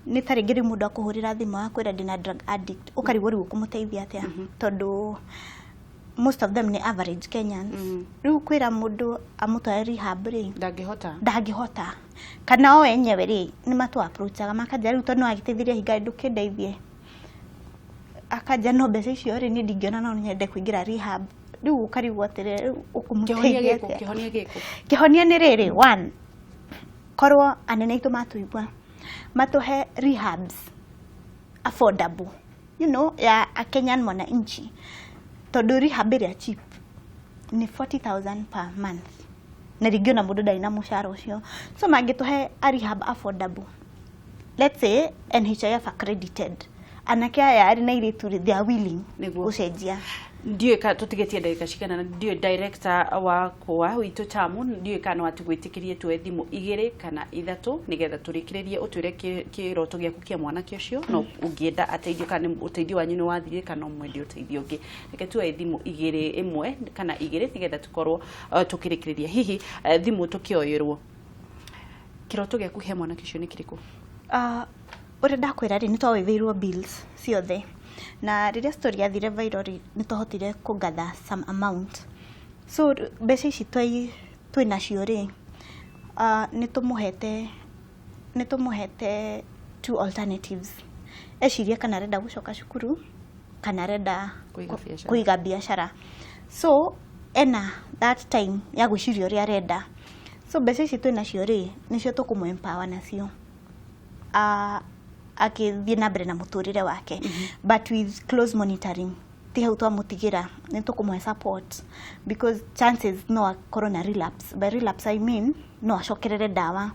nĩ ta rĩngĩ rĩu mũndũ akũhũrĩra thimũ akwĩra, "Ndĩna drug addict." Ũkarigwo rĩu ũkũmũteithia atĩa, tondũ most of them nĩ average Kenyans. Rĩu kwĩra mũndũ amũtware rehab rĩ, ndangĩhota. Ndangĩhota. Kana o enyewe rĩ, nĩ matũ approachaga makanja rĩu, tondũ no agĩteithirie hinga ndũkĩndeithie, akanja no mbeca icio rĩ, niĩ ndingĩona no nyende kũingĩra rehab. Rĩu ũkarigwo atĩrĩ, rĩu Kĩhonia ũkũmũteithia gĩkũ? atĩa? Kĩhonia gĩkũ? Kĩhonia nĩ rĩrĩ: one, korwo anene aitũ matũigua, matũhe rehabs affordable, ya a Kenyan mwananchi, tondũ rehab ĩrĩa cheap nĩ 40,000 per month, na rĩngĩ ona mũndũ ndarĩ na mũcara ũcio. So mangĩtũhe a rehab affordable, let's say NHIF accredited, anake aya arĩ na airĩtu rĩ, they are willing gũcenjia. Ndiũĩ ka tũtigĩtie ndagĩka cigana, na ndiũĩ director wakwa witũ tamu, ndiũĩ kana no atũgwĩtĩkĩrie tuoe thimũ igĩrĩ kana ithatũ nĩgetha tũrĩkĩrĩrie, ũtwĩre kĩroto gĩaku kĩa mwanake ũcio, no ũngĩenda ateithio, kana nĩ ũteithio wanyu nĩ wathirire, kana no mwende ũteithio ũngĩ. Reke tuoe thimũ igĩrĩ, ĩmwe kana igĩrĩ, nĩgetha tũkorwo tũkĩrĩkĩrĩria. Hihi thimũ tũkĩoyĩrwo, kĩroto gĩaku he mwanake ũcio nĩ kĩrĩkũ? Ũrĩa ndakwĩra rĩ, nĩ twawaivĩirwo bills ciothe, na rĩrĩa story yathire viral rĩ, nĩ twahotire kũ gather some amount. So mbeca ici twĩ nacio rĩ, nĩ tũmũhete two alternatives ecirie, kana arenda gũcoka cukuru kana arenda kũiga biacara. Kũiga biacara. So ena that time ya gwĩciria ũrĩa arenda. So mbeca ici twĩ nacio rĩ, nĩcio tũkũmũ empower nacio akĩthiĩ na mbere na mũtũrĩre wake, but with close monitoring. Ti hau twamũtigĩra, nĩ tũkũmũhe support, because chances no akorwo na relapse. By relapse I mean no acokerere ndawa.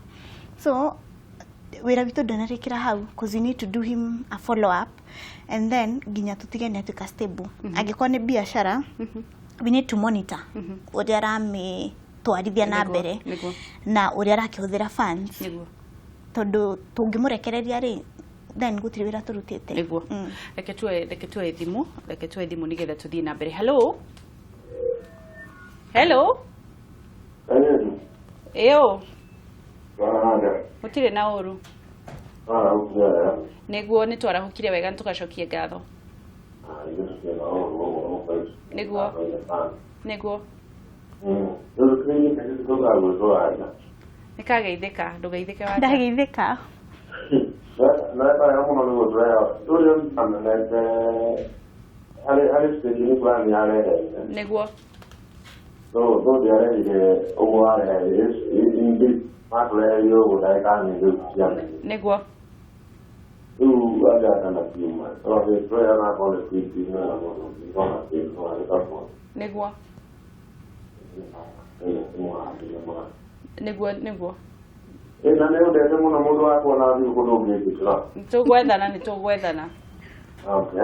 So wĩra witũ ndũnarĩkĩra hau, cause we need to do him a follow up and then nginya tũtige nĩ atuĩka stable. Angĩkorwo nĩ biacara, we need to monitor ũrĩa aramĩtwarithia na mbere na ũrĩa arakĩhũthĩra funds, tondũ tũngĩmũrekereria rĩ, then gũtirĩ wĩra tũrutĩte. Reke tuoe thimũ, reke tuoe thimũ nĩgetha tũthiĩ na mbere. Hello, hello. Ĩũ. Gũtirĩ na ũru. Nĩguo, nĩ twarahũkire wega, nĩ tũgacokia ngatho. Nĩguo nĩ kageithĩka, ndũgeithĩke wanja. Ndageithĩka. Wega mũno nĩ gũtũreha ũrĩa amenete harĩ stage fulani areheire. No ndiarehire ũguo areheire ingĩ, matũreheire ũguo ndagĩka nyingĩ ciamenye. Rĩu anja na kiuma tondũ tũreha na korwo nĩ wega mũno nĩkona kĩno. Nĩguo. Na nĩ ũndete mũno mũndũ wakwa na thiĩ kũndũ ũngĩnjĩkĩra. Nĩ tũgwethana, nĩ tũgwethana. Okay.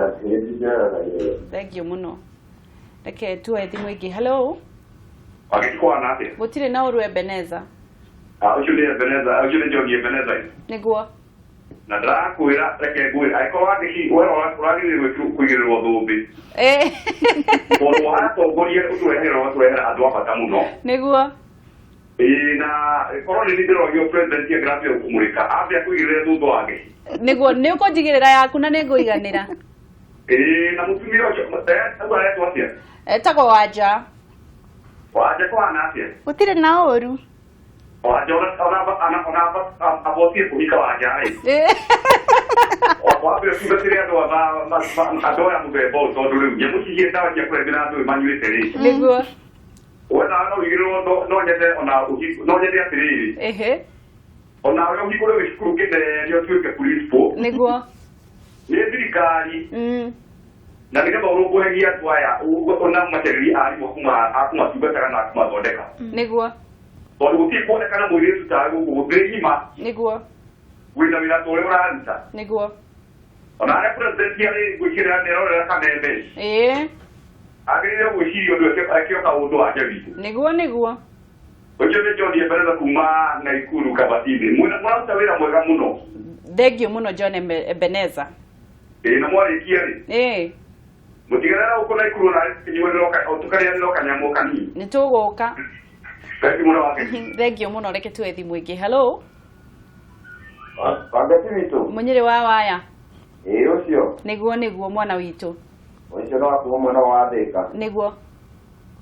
Thank you mũno. Reke tuoe thimũ ĩngĩ. Hello. Wagĩkwana atĩa? Gũtirĩ na ũru, Ebeneza. Ah, ũcio nĩ Ebeneza, ũcio nĩ John Ebeneza. Nĩguo. Na ndĩrakwĩra, reke ngwĩre, angĩkorwo wandĩki we ũragĩrĩirwo kũigĩrĩrwo thũmbĩ. Tondũ watongoria ũtũrehere, ũgatũrehera andũ a bata mũno. Ĩĩ, na korwo nĩ niĩ ndĩrogio president angĩrambia kũmũrĩka, ambia kũigĩrĩra thutha wake. Nĩguo, nĩ ũkũnjigĩrĩra yaku na nĩ ngũiganĩra. Ĩĩ, na mũtumia ũcio, ũguo aretwo atĩa? Etagwo Wanja. Wanja, kũhana atĩa? Gũtirĩ na ũru. Wanja, ona ona ona abotie kũhika Wanja ĩ. Wambe ũtungatĩre andũ andũ aya mũthemba ũyũ tondũ rĩu nyamũ ici cia ndawa cia kũrebia na andũ manyuĩte rĩ. Nĩguo. We nawe no ũigĩrĩrwo no nyende ona no nyende atĩrĩrĩ. Ehe. Ona ũrĩa ũhingũre gĩcukuru kĩnene ũtuĩke principal. Nĩguo. Nĩ thirikari. Na nĩgetha ũrũmbũyagie andũ aya ona macererie arimũ a kũmatungataga na kũmathondeka. Nĩguo. Tondũ gũtirĩ kuonekana mũirĩtu tawe gũkũ thĩ ng'ima. Nĩguo. Wĩna wĩra ta ũrĩa ũraruta. Nĩguo. Ona harĩa president arĩ ngwĩciria nĩarorera Kameme. Ĩĩ. Agĩrĩire gwĩciria ũndũ eke kaũndũ wake witũ. Nĩguo nĩguo. Ũcio nĩ John Ebeneza kuma Naikuru Kabatini. Mũraruta wĩra mwega mũno. Thengiũ mũno John Ebeneza. Ĩĩ na mwarĩkia rĩ. Ĩĩ. Mũtigerera gũkũ Naikuru na tũkarĩanĩra kanyamũ kanini. Nĩ tũgũka. Thengiũ mũno wake. Thengiũ mũno, reke tuoe thimũ ĩngĩ. Hello. Wangeci witũ. Mũnyĩrĩ wa waya. Ĩĩ ũcio. Nĩguo nĩguo mwana witũ. Ũcio no akuo mwena wa Thĩka. Nĩguo.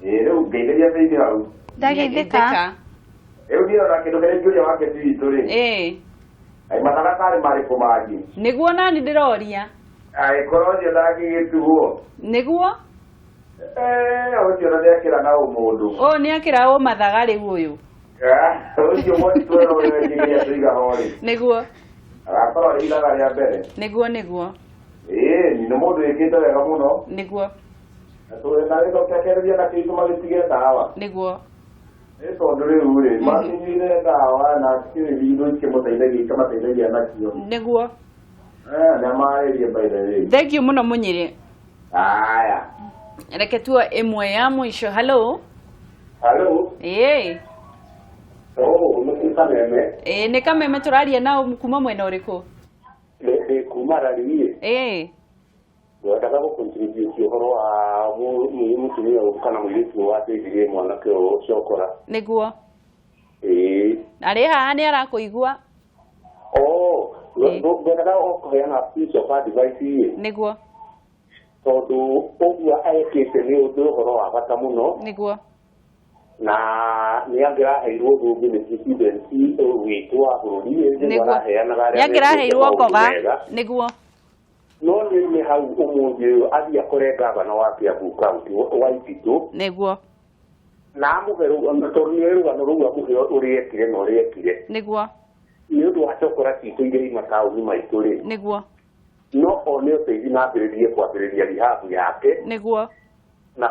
Ĩĩ rĩu ngeithĩria Faith hau. Ndageithĩka. Rĩu niĩ ona kĩndũ kĩrĩa ingĩũria Wangeci witũ rĩ. Ĩĩ. Ai mathaga tarĩ marĩkũ mangĩ? Nĩguo nani ndĩroria. Angĩkorwo ũcio ndangĩgĩtugwo. Nĩguo. Ũcio na nĩakĩra na ũmũndũ. Ũyũ nĩakĩra ũmathaga rĩu ũyũ. Ũcio mwatwĩra ũrĩa wekĩgĩria tũiga ho rĩ. Nĩguo. Agakorwo arĩ ithaga rĩa mbere. Nĩguo nĩguo. Ĩĩ nĩ mũndũ wĩkĩte wega mũno. Nĩguo. Na gĩcokereria na kĩitũ magĩtige ndawa. Nĩguo. Nĩ tondũ rĩu rĩ makĩnyuire ndawa na kĩrĩ indo ikĩmũteithagia ikamateithagia nakĩo. Nĩguo. Nĩamarĩrie by the way. Thank you mũno Mũnyĩrĩ. Aya. Reke tuoe ĩmwe ya mũico. Hello. Hello. Ĩĩ. Oh, nĩ Kameme. Ĩĩ nĩ Kameme tũraria nao kuma mwena ũrĩkũ? Nĩ kuma Rariĩ. Ĩĩ. Ngwendaga gũ-contribute ũhoro wa mũtumia ũyũ kana mũirĩtu ũyũ wateithirie mwanake ũyũ cokora. Nĩguo. Ĩĩ. Arĩ haha nĩ arakũigua. Oh, ngwendaga o kũheana piece of advice ĩ. Nĩguo. Tondũ ũguo ekĩte nĩ ũndũ ũhoro wa bata mũno. Nĩguo. Na nĩ angĩraheirwo thũmbĩ nĩ president witũ wa bũrũri nĩguo araheanaga arĩa nĩ angĩraheirwo ngoga. Nĩguo. No nĩ hau ũmũthĩ ũyũ athiĩ akore gavana wa Kiambu County wa Ititũ. Nĩguo. Na amũhe tondũ nĩ rũgano rũu amũhe ũrĩa ekire na ũrĩa ekire. Nĩguo. Nĩ ũndũ wa cokora citũ iria i mataũni maitũ rĩ. Nĩguo. No one ũteithio na ambĩrĩrie kwambĩrĩria rehab yake. Nĩguo. Na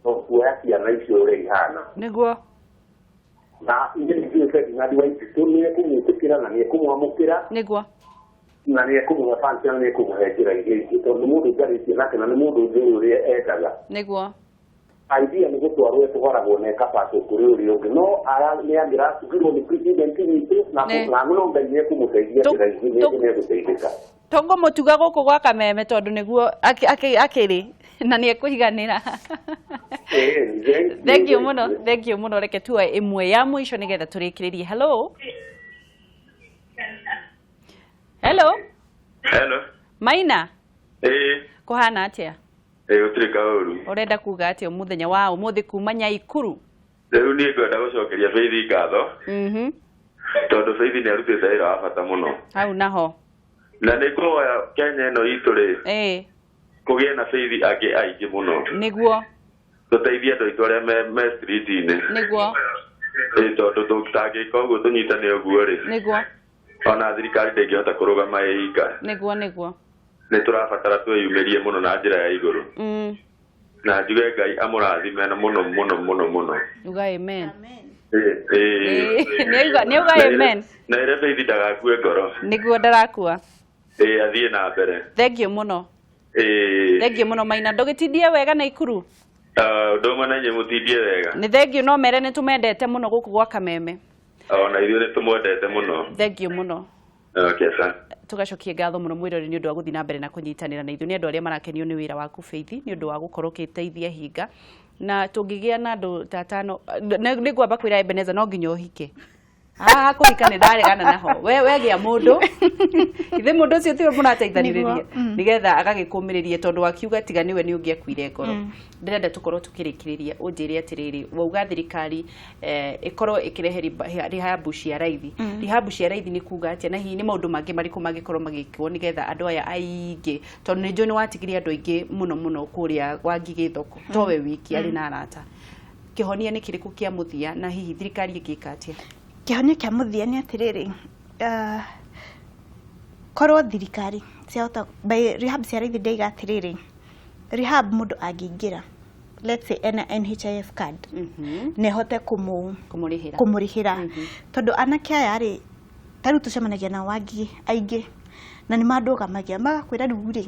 kuoya ciana icio ũrĩa ihana. Nĩguo. Na ithuĩ nĩ Ferdinand wa Ititũ nĩ ekũmwĩtĩkĩra na nĩ ekũmwamũkĩra. Nĩguo. Na nĩ ekũmũhe fancy na nĩ ekũmũhe njĩra iria ingĩ tondũ nĩ mũndũ njarĩtie nake na nĩ mũndũ njũĩ ũrĩa endaga. Nĩguo. Idea nĩ gũtwarwo ĩtwaragwo na ĩkabacwo kũrĩ ũrĩa ũngĩ no nĩ angĩratugirwo nĩ president witũ na no Ngai nĩ ekũmũteithia njĩra ingĩ nĩ egũteithĩka. Tũngũmũtuga gũkũ gwa Kameme tondũ nĩguo akĩrĩ na nĩ ekũiganĩra. Thank you mũno, thank you mũno. Reke tuoe ĩmwe ya mũico nĩgetha tũrĩkĩrĩrie. Hello. Hello. Hello. Maina. Ĩĩ. Kũhana atĩa? Ĩĩ gũtirĩ kaũru. Ũrenda kuga atĩa mũthenya wa ũmũthĩ kuma Nyaikuru? Rĩu niĩ ngwenda gũcokeria Faith ngatho. Tondũ Faith nĩ arutĩte wĩra wa bata mũno. Hau naho. Na nĩ ngũhoya Kenya ĩno itũ rĩ. Ĩĩ. Kũgĩe na Faith angĩ aingĩ mũno. Nĩguo. Tũteithie andũ aitũ arĩa me street-inĩ. Nĩguo. Ĩĩ tondũ tũtangĩka ũguo tũnyitane ũguo rĩ. Nĩguo. Ona thirikari ndĩngĩhota kũrũgama ĩ ika. Nĩguo nĩguo. Nĩ tũrabatara twĩyumĩrie mũno na njĩra ya igũrũ. Na njuge Ngai amũrathime na mũno mũno mũno mũno. Uga amen. Ĩĩ. Nĩ uga amen. Na ĩre Faith ndagakue ngoro. Nĩguo ndarakua. Ĩĩ athiĩ na mbere. Thank you mũno. Ĩĩ. Thank you mũno Maina. Ndũgĩtindie wega Naikuru. Ũndũ ũmwe na inyuĩ mũtindie wega. Nĩ thank you no mere nĩ tũmendete mũno gũkũ gwa Kameme. Ona ithuĩ nĩ tũmwendete mũno. Thank you mũno. Okay, sir. Tugacokie ngatho mũno mwĩrori nĩ ũndũ wa gũthiĩ na mbere na kũnyitanĩra na ithuĩ nĩ andũ arĩa marakenio nĩ wĩra waku Faith nĩ ũndũ wa gũkorwo ũgĩteithia hinga na tũngĩgĩa na andũ ta atano nĩ ngwamba kwĩra Ebeneza no nginya ũhike. Haha kũhika nĩ ndaregana naho. We wegĩa mũndũ. Ithe mũndũ ũcio tiwe mũrateithanĩrĩria. Nĩgetha agagĩkũmĩrĩria tondũ wakiuga tiga nĩwe nĩ ũngĩakuire ngoro. Ndĩrenda tũkorwo tũkĩrĩkĩrĩria ũnjĩre atĩrĩrĩ, wauga thirikari ĩkorwo ĩkĩrehe rehab cia raithi. Rehab cia raithi nĩ kuga atĩa, na hihi nĩ maũndũ mangĩ marĩkũ mangĩkorwo magĩkwo nĩgetha andũ aya aingĩ, tondũ nĩ njũĩ nĩ watigire andũ aingĩ mũno mũno kũrĩa gwa Ngigĩ thoko, towe wiki arĩ na arata. Kĩhonia nĩ kĩrĩkũ kĩa mũthia, na hihi thirikari ĩngĩka atĩa? Kĩhonia kĩa mũthia nĩ atĩrĩrĩ, korwo thirikari ciahota by rehab cia raithi, ndaiga atĩrĩrĩ, rehab mũndũ angĩingĩra, let's say ena NHIF card, na ĩhote kũmũrĩhĩra, kũmũrĩhĩra, tondũ anake aya rĩ, ta rĩu tũcemanagia nao Wangigĩ aingĩ, na nĩ mandũgamagia magakwĩra rĩu rĩ,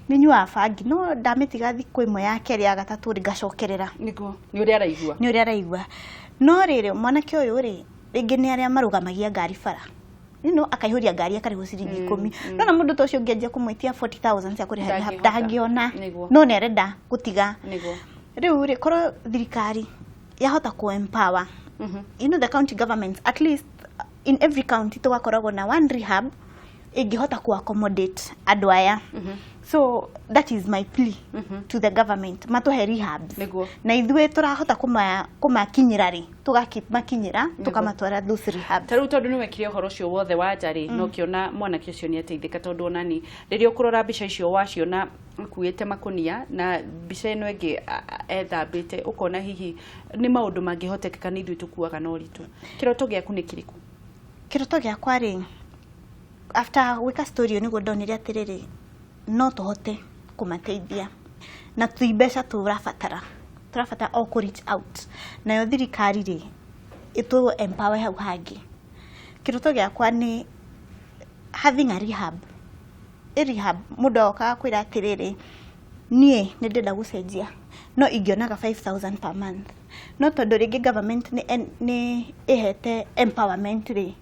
nĩ nyuaga bangi no ndamĩtiga thikũ ĩmwe ya kerĩ ya gatatũ rĩ, ngacokerera. Nĩguo, nĩ ũrĩa araigua. Nĩ ũrĩa araigua. No rĩrĩ, mwanake ũyũ rĩ, rĩngĩ nĩ arĩa marũgamagia ngari bara, akaihũria ngari akarĩhwo ciringi 10. Nona mũndũ ta ũcio ũngĩanjia kũmwĩtia 40,000 cia kũrĩha rehab, ndangĩona, no nĩ arenda gũtiga. Rĩu rĩ, korwo thirikari yahota kũ empower, the county governments, at least in every county tũgakoragwo na one rehab ĩngĩhota ku accommodate andũ aya. So that is my plea to the government, matũhe rehabs, na ithuĩ tũrahota kũmakinyĩra rĩ, tũgakimakinyĩra, tũkamatwara those rehabs. Ta rĩu tondũ nĩ wekire ũhoro ũcio wothe wa nja rĩ, no kĩona mwanake ũcio nĩ ateithĩka, tondũ onani rĩrĩa ũkũrora mbica icio waciona akuĩte makũnia na mbica ĩno ĩngĩ ethambĩte, ũkona hihi nĩ maũndũ mangĩhotekeka nĩ ithuĩ tũkuaga na ũritũ. Kĩroto gĩaku nĩ kĩrĩkũ? Kĩroto gĩakwa rĩ, after gwĩka story ĩyo nĩguo ndonire atĩrĩrĩ, no tũhote kũmateithia na ti mbeca tũrabatara, tũrabatara o kũ reach out, nayo thirikari rĩ ĩtũ empower hau hangĩ. Kĩroto gĩakwa nĩ having a rehab. A rehab mũndũ agokaga kwĩra atĩrĩrĩ, niĩ nĩ ndĩrenda gũcenjia, no ingĩonaga 5,000 per month, no tondũ rĩngĩ government nĩ ĩhete empowerment rĩ,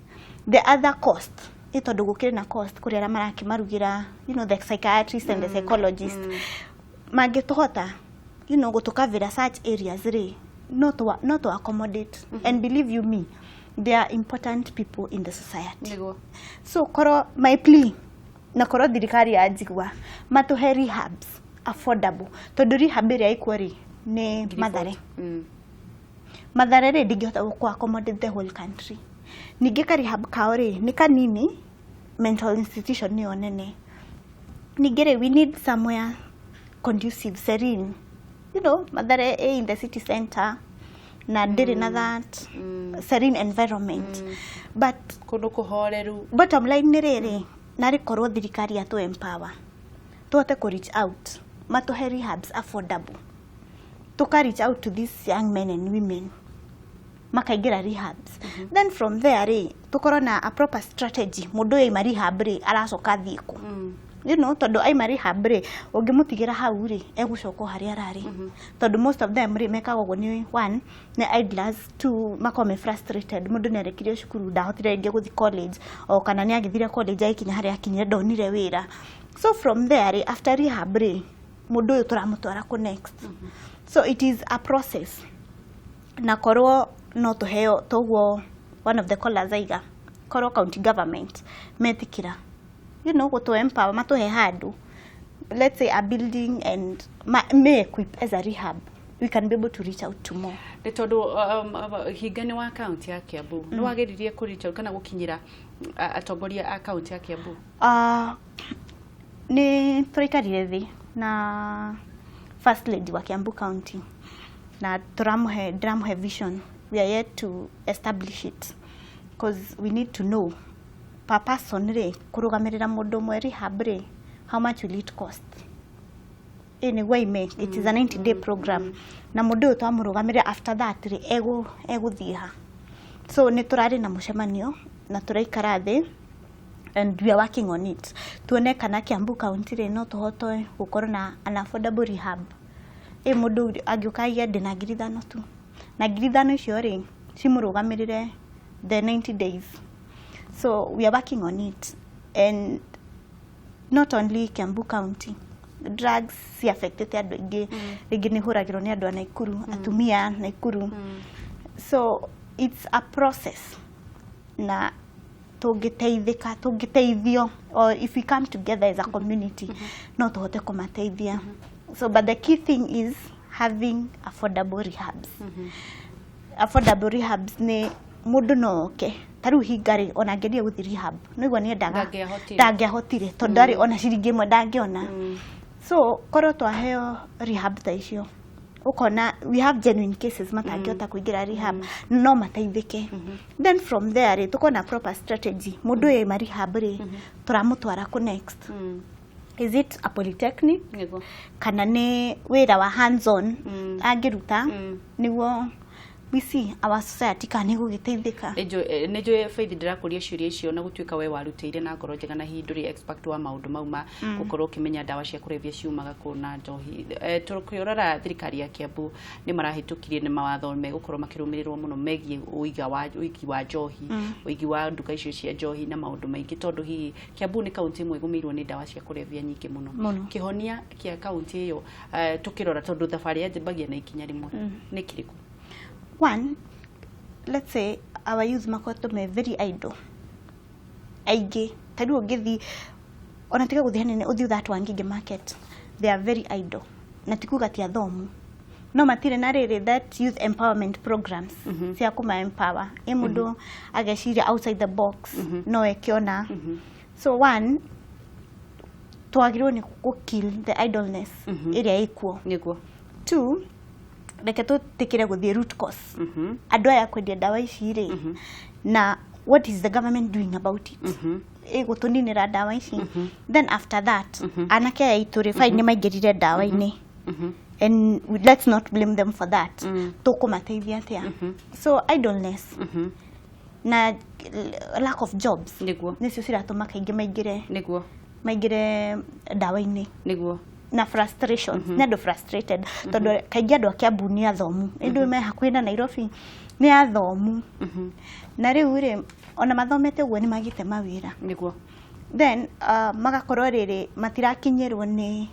the other cost ĩ, tondũ gũkĩrĩ na cost kũrĩ arĩa marakĩmarugĩra, the psychiatrist and the psychologist, mangĩtũhota gũtũkavĩra such areas rĩ, no to accommodate. And believe you me, they are important people in the society. So korwo my plea, na korwo thirikari yanjigua, matũhe rehabs affordable, tondũ rehab ĩrĩa ĩkuo rĩ nĩ Mathare. Mathare rĩ ndingĩhota gũ accommodate the whole country. Ningĩ ka rehab kao rĩ nĩ kanini, mental institution nĩyo nene. Ningĩ rĩ, we need somewhere conducive, serene. Mathare ĩ in the city center na ndĩrĩ na that serene environment. But kũndũ kũhoreru. Bottom line nĩ rĩrĩ, narĩ korwo thirikari yatũ empower, tũhote kũ reach out, matũhe rehabs affordable, tũka reach out to these young men and women makaingĩra rehabs. Then from there rĩ, tũkorwo na a proper strategy. Mũndũ ũyũ aima rehab rĩ, aracoka athiĩ kũ? Tondũ aima rehab rĩ, ũngĩmũtigĩra hau rĩ, egũcoka o harĩa ararĩ, tondũ most of them rĩ mekaga ũguo nĩ one, nĩ idlers, two, makorwo me frustrated. Mũndũ nĩ arekirie cukuru, ndahotire rĩngĩ gũthiĩ college, o kana nĩ agĩthire college, agĩkinya harĩa akinyire ndonire wĩra. So from there rĩ, after rehab rĩ, mũndũ ũyũ tũramũtwara kũ next? So it is a process, na korwo no tũheo toguo one of the callers aiga, korwo county government metĩkĩra gũtũ empower, matũhe handũ, let's say a building, and may equip as a rehab, we can be able to reach out to more. Nĩ tondũ hinga nĩ wa kaunti ya Kiambu, nĩ wageririe kũ reach out kana gũkinyĩra atongoria a kaunti ya Kiambu? Nĩ tũraikarire thĩ na first lady wa Kiambu County na tũramũhe, ndĩramũhe vision. We are yet to establish it because we need to know per person rĩ, kũrũgamĩrĩra mũndũ ũmwe rehab rĩ, how much will it cost? Ĩ nĩguo aime, it is a 90 day program, na mũndũ ũyũ twamũrũgamĩrĩra, after that rĩ, egũthiĩ ha? So nĩ tũrarĩ na mũcemanio na tũraikara thĩ and we are working on it, tuone kana Kiambu County rĩ, no tũhote gũkorwo na an affordable rehab. Ĩ mũndũ angĩũka aiye ndĩna 5,000 tu, na 5,000 icio rĩ, cimũrũgamĩrĩre the 90 days. So we are working on it, and not only Kiambu County, drugs ci affectete andũ aingĩ. Rĩngĩ nĩ hũragĩrwo nĩ andũ a Naikuru, atumia Naikuru. So it's a process. Na tũngĩteithĩka, tũngĩteithio, or if we come together as a community, no tũhote kũmateithia. So but the key thing is having affordable rehabs. Affordable rehabs nĩ mũndũ no oke ta rĩu hinga rĩ, ona angĩendire gũthiĩ rehab no igua nĩendaga, Ndangĩahotire. Ndangĩahotire tondũ ndarĩ ona ciringi ĩmwe ndangĩona. So korwo twaheo rehab ta icio, ukona we have genuine cases matangĩhota kũingĩra rehab no mateithĩke. Then from there rĩ, tukona proper strategy. Mũndũ ũyũ aima rehab rĩ, tũramũtwara kũ next? Is it a polytechnic kana nĩ wĩra wa hands on angĩruta nĩguo we see our society kana nĩ gũgĩteithĩka? Nĩ njũĩ Faith, ndĩrakũria ciũria icio na gũtuĩka we warutĩire na ngoro njega na hihi ndũrĩ expert wa maũndũ mau ma gũkorwo ũkĩmenya ndawa cia kũrebia ciumaga kũ na njohi. Tũkĩrora thirikari ya Kiambu nĩ marahĩtũkirie nĩ mawatho megũkorwo makĩrũmĩrĩrwo mũno megiĩ ũiga wa ũigi wa njohi, ũigi wa nduka icio cia njohi na maũndũ maingĩ, tondũ hihi Kiambu nĩ kaunti ĩmwe ĩgũmĩirwo nĩ ndawa cia kũrebia nyingĩ mũno. Mũno. Kĩhonia kĩa kaunti ĩyo, tũkĩrora tondũ thabarĩ yanjambagia na ikinya rĩmwe, nĩ kĩrĩkũ? One, let's say our youth makoretwo me very idle aingĩ. Ta rĩu ũngĩthiĩ, ona tiga gũthiĩ hanene, ũthiĩ that Wangige market, they are very idle. Na ti kuga ti athomu, no matirĩ na rĩrĩ that youth empowerment programs cia kũma empower ĩ mũndũ ageciria outside the box no eke ona. So one, twagĩrĩirwo nĩ gũ kill the idleness ĩrĩa ĩkuo. Two, reke tũtĩkĩre gũthiĩ root cause. Andũ aya kwendia ndawa ici rĩ, na what is the government doing about it ĩgũtũninĩra ndawa ici? Then after that, anake aya aitũ rĩ, fine, nĩ maingĩrire ndawa-inĩ and let's not blame them for that. Tũkũmateithia atĩa? So idleness na lack of jobs nĩcio ciratũma kaingĩ maingĩre maingĩre ndawa-inĩ. Na frustration, nĩ andũ frustrated tondũ kaingĩ andũ a Kiambu nĩ athomu, ĩndĩ me hakuhĩ na Nairobi, nĩ athomu, na rĩu rĩ, ona mathomete ũguo nĩ magĩte mawĩra. Then magakorwo rĩrĩ matirakinyĩrwo nĩ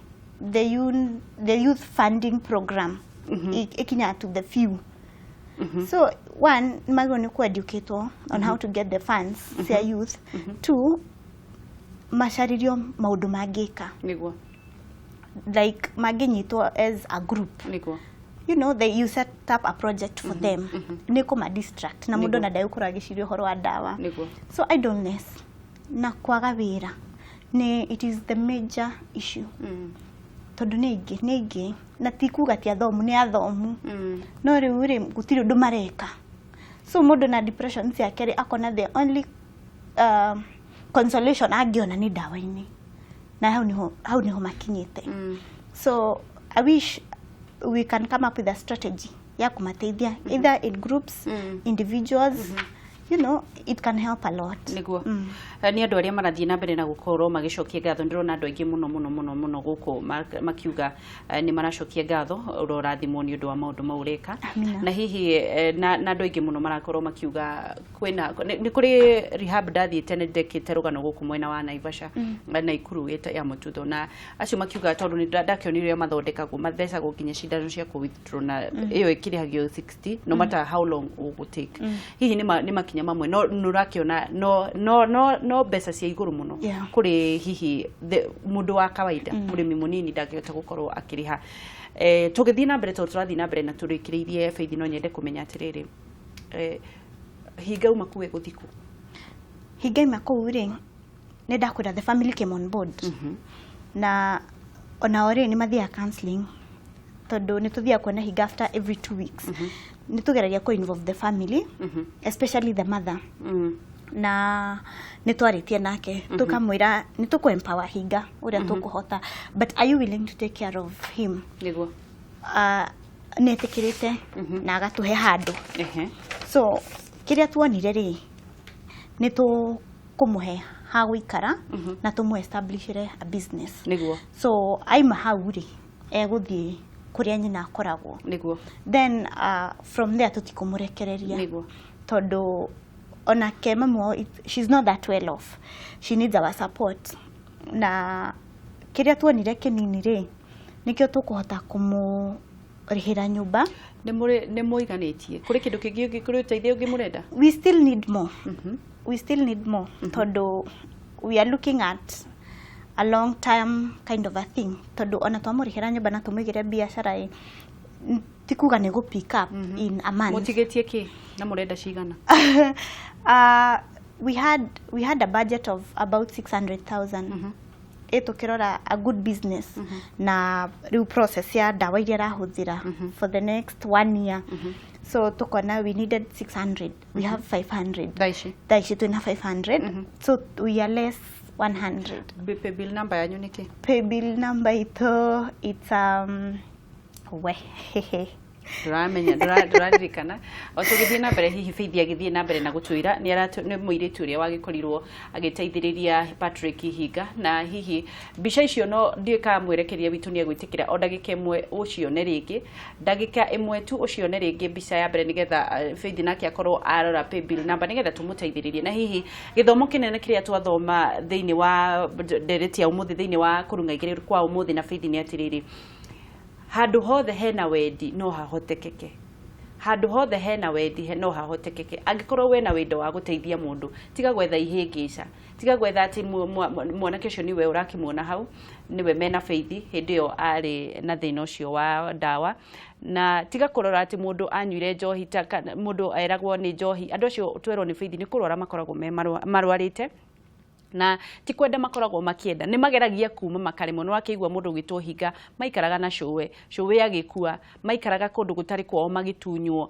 the youth funding program ĩkinyaga to the few. So one, nĩ magĩrĩirwo nĩ kũ-educatwo on how to get the funds cia youth. Two, macaririo maũndũ mangĩka, like mangĩnyitwo as a group, you set up a project for them nĩ kũma distract na mũndũ ona ndegũkorwo agĩciria ũhoro wa ndawa. So idleness na kwaga wĩra nĩ, it is the major issue, tondũ nĩ aingĩ na ti kuga ti athomu, nĩ athomu, no rĩu rĩ, gũtirĩ ũndũ mareka. So mũndũ na depression ciake rĩ, akona the only consolation angĩona nĩ ndawa-inĩ, na hau niho makinyĩte. So I wish we can come up with a strategy ya kũmateithia, either in groups, individuals, it can help a lot. Nĩ andũ arĩa marathiĩ na mbere na gũkorwo magĩcokia ngatho. Ndĩrona andũ aingĩ mũno mũno mũno mũno gũkũ makiuga nĩ maracokia ngatho, ũrorathimwo nĩ ũndũ wa maũndũ mau ũreka. Amina. Na hihi na andũ aingĩ mũno marakorwo makiuga kwĩna nĩ kũrĩ rehab ndathiĩte, nĩ ndekĩte rũgano gũkũ mwena wa Naivasha na Naikuru ya Mũtutho, na acio makiuga tondũ nĩ ndakĩonire ũrĩa mathondekagwo, mathecagwo nginya cindano cia kũ withdraw, na ĩyo ĩkĩrĩhagio 60 no matter how long ũgũ take. Hihi nĩ makinya mamwe no nĩ ũrakĩona no mbeca cia igũrũ mũno kũrĩ hihi mũndũ wa kawaida, mũrĩmi mũnini ndangĩhota gũkorwo akĩrĩha. Tũgĩthiĩ na mbere, tondũ tũrathiĩ na mbere na tũrĩkĩrĩirie, Faith, no nyende kũmenya atĩrĩrĩ, hinga uma kuu ĩgũthiĩ kũ? Hinga ima kũu rĩ, nĩ ndakwĩra the family came on board, na onao rĩ, nĩ mathiaga counseling, tondũ nĩ tũthiaga kuona hinga after every 2 weeks. Nĩ tũgeragia kũ involve the family, especially the mother, na nĩ twarĩtie nake tũkamwĩra nĩ tũkũ empower hinga ũrĩa tũkũhota, but are you willing to take care of him? Nĩ etĩkĩrĩte na agatũhe handũ. So kĩrĩa tuonire rĩ, nĩ tũkũmũhe ha gũikara na tũmũ establishire a business. So aima hau rĩ, egũthiĩ kũrĩa nyina akoragwo. Then from there tũtikũmũrekereria, tondũ onake mamu wao, she's not that well off, she needs our support. Na kĩrĩa tuonire kĩnini rĩ, nĩkĩo tũkũhota kũmũrĩhĩra nyũmba. Nĩ mũiganĩtie? Kũrĩ kĩndũ kĩngĩ kũrĩ ũteithio ũngĩ mũrenda? We still need more. We still need more, tondũ we are looking at a long term kind of a thing, tondũ ona twamũrĩhĩra nyũmba na tũmũigĩre biacara ĩ, ti kuga nĩ gũ pick up in a month. Mũtigĩtie kĩ na mũrenda cigana? We had a budget of about 600,000. Ĩ tũkĩrora a good business na rĩu process ya ndawa iria arahũthĩra for the next one year, so tukona we needed 600, we have 500. Thaa ici? Thaa ici twĩna 500, so we are less 100. Pay bill number yanyu nĩ kĩ? Pay bill number itũ, it's we Ndũramenya, ndũraririkana. O tũgĩthiĩ na mbere, hihi Faith agĩthiĩ na mbere na gũtwĩra nĩ mũirĩtu ũrĩa wagĩkorirwo agĩteithĩrĩria Patrick Ihinga, na hihi mbica icio no ndiũĩ kana mwerekeria witũ nĩ egwĩtĩkĩra o ndagĩka ĩmwe ũcione rĩngĩ, ndagĩka ĩmwe tu ũcione rĩngĩ mbica ya mbere, nĩgetha Faith nake akorwo arora pay bill number nĩgetha tũmũteithĩrĩrie. Na hihi gĩthomo kĩnene kĩrĩa twathoma thĩinĩ wa ndereti ya ũmũthĩ, thĩinĩ wa kũrung'a igĩrĩ kwa ũmũthĩ na Faith, nĩ atĩrĩrĩ, handũ hothe hena wendi no hahotekeke, handũ hothe hena wendi no hahotekeke. Angĩkorwo wena wendo wa gũteithia mũndũ, tiga gwetha ihĩngĩca, tiga gwetha atĩ mwanake ũcio nĩwe ũrakĩmuona hau nĩwe mena Faith hĩndĩ ĩyo arĩ na thĩna ũcio wa ndawa, na tiga kũrora atĩ mũndũ anyuire njohi ta kana mũndũ eragwo nĩ njohi. Andũ acio twerwo nĩ Faith nĩ kũrwara makoragwo me marwarĩte, na ti kwenda makoragwo makĩenda, nĩ mageragia kuma makaremwo. Nĩ wakĩigua mũndũ ũgĩtwo hinga maikaraga na cũwe, cũwe agĩkua, maikaraga kũndũ gũtarĩ kwao magĩtunywo.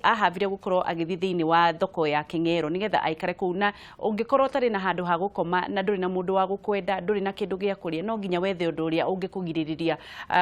Ahavire gũkorwo agĩthiĩ thĩinĩ wa thoko ya Kĩng'ero nĩgetha aikare kũu. Na ũngĩkorwo ũtarĩ na handũ ha gũkoma na ndũrĩ na mũndũ wa gũkwenda, ndũrĩ na kĩndũ gĩa kũrĩa, no nginya wethe ũndũ ũrĩa ũngĩkũgirĩrĩria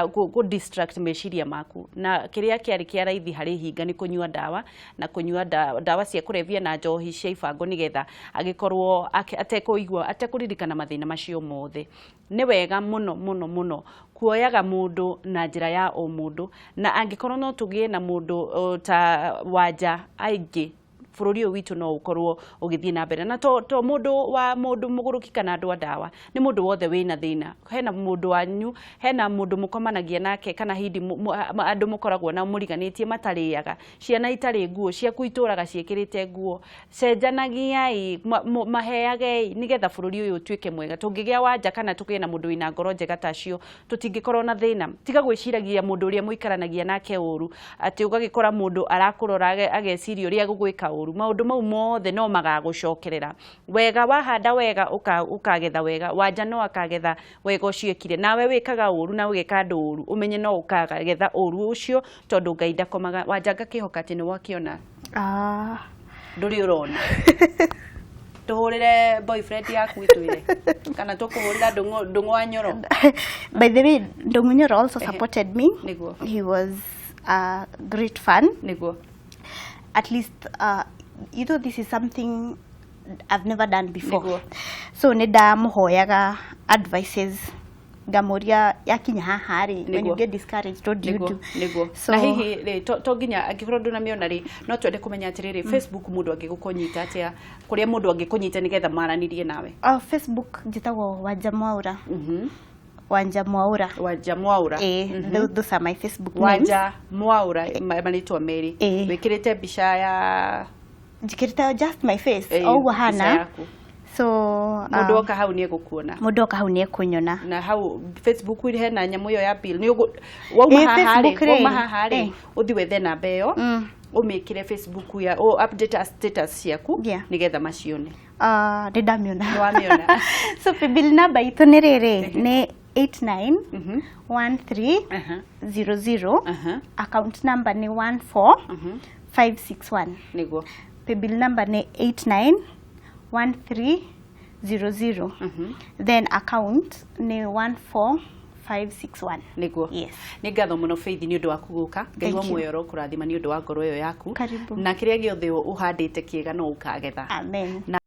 kũ distract meciria maku. Na kĩrĩa kĩarĩ kĩa raithi harĩ hinga nĩ kũnyua ndawa, na kũnyua ndawa cia kũrebia na njohi cia ibango, nĩgetha agĩkorwo atekũigua, atekũririkana mathĩna macio mothe. Nĩ wega mũno mũno mũno kuoyaga mũndũ na njĩra ya o mũndũ, na angĩkorwo no tũgĩe na mũndũ ta Wanja aingĩ, bũrũri ũyũ witũ no ũkorwo ũgĩthiĩ na mbere. Na to mũndũ wa mũndũ mũgũrũki kana andũ a ndawa, nĩ mũndũ wothe wĩna thĩna. Hena mũndũ wanyu, hena mũndũ mũkomanagia nake, kana hindi andũ mũkoragwo nao mũriganĩtie matarĩaga, ciana itarĩ nguo, ciaku itũraga ciĩkĩrĩte nguo. Cenjanagiai, maheagei, nĩgetha bũrũri ũyũ ũtuĩke mwega. Tũngĩgĩa Wanja kana tũgĩe na mũndũ wĩna ngoro njega ta acio, tũtingĩkorwo na thĩna. Tiga gwĩciragia mũndũ ũrĩa mũikaranagia nake ũru, atĩ ũgagĩkora mũndũ arakũrora ageciria ũrĩa egũgwĩka ũru. Maũndũ mau mothe no magagũcokerera. Wega wahanda wega ũkagetha wega. Wanja no akagetha wega ũcio ekire. Nawe wĩkaga ũru na ũgeka andũ ũru, ũmenye no ũkagetha ũru ũcio, tondũ Ngai ndakomaga. Wanja, ngakĩhoka atĩ nĩ wakĩona. Ndũrĩ ũrona? Tũhũrĩre boyfriend yaku ĩtwĩre, kana tũkũhũrĩra Ndũng'ũ wa Nyoro? By the way, Ndũng'ũ Nyoro also supported me. Nĩguo. He was a great fan. Nĩguo. At least you know this is something I've never done before. Nĩguo. So nĩ ndamũhoyaga advices, ngamũria yakinya haha rĩ, when you get discouraged, what do you do? Nĩguo. So na hihi rĩ, to nginya angĩkorwo ndũnamĩona rĩ, no twende kũmenya atĩrĩrĩ, Facebook mũndũ angĩgũkũnyita atĩa, kũrĩa mũndũ angĩkũnyita nĩgetha maranĩrie nawe? Facebook njĩtagwo Wanja Mwaura. Wanja Mwaura. Wanja Mwaura. Eh, those are my Facebook names. Wanja Mwaura, marĩtwa merĩ. Eh. Wĩkĩrĩte mbica ya Njĩkĩrĩte just my face, o ũguo mbica hana. yaku. So Mũndũ oka hau nĩ egũkuona. Mũndũ oka hau nĩ ekũnyona. Na hau Facebook hena nyamũ ĩyo ya bill nĩ wauma Eh, haha rĩ, Facebook rĩ, wauma haha rĩ, eh. ũthiĩ wethe namba ĩyo, ũmĩkĩre Facebook ya o update status ciaku nĩgetha macione. Nĩ ndamĩona. Nĩ wamĩona. So paybill number itũ nĩ rĩrĩ, nĩ 89 13 00. Account number nĩ 14 561. Nĩguo. Paybill number nĩ 89 13 00, then account nĩ 14561. Nĩguo. Yes. Nĩ ngatho mũno, Faith, nĩ ũndũ waku gũka. Ngai wa Thank you. muoyo ũrokũrathima nĩ ũndũ wa ngoro ĩyo yaku. Karibu. Na kĩrĩa gĩothe ũhandĩte kĩega no ũkagetha. Amen. Na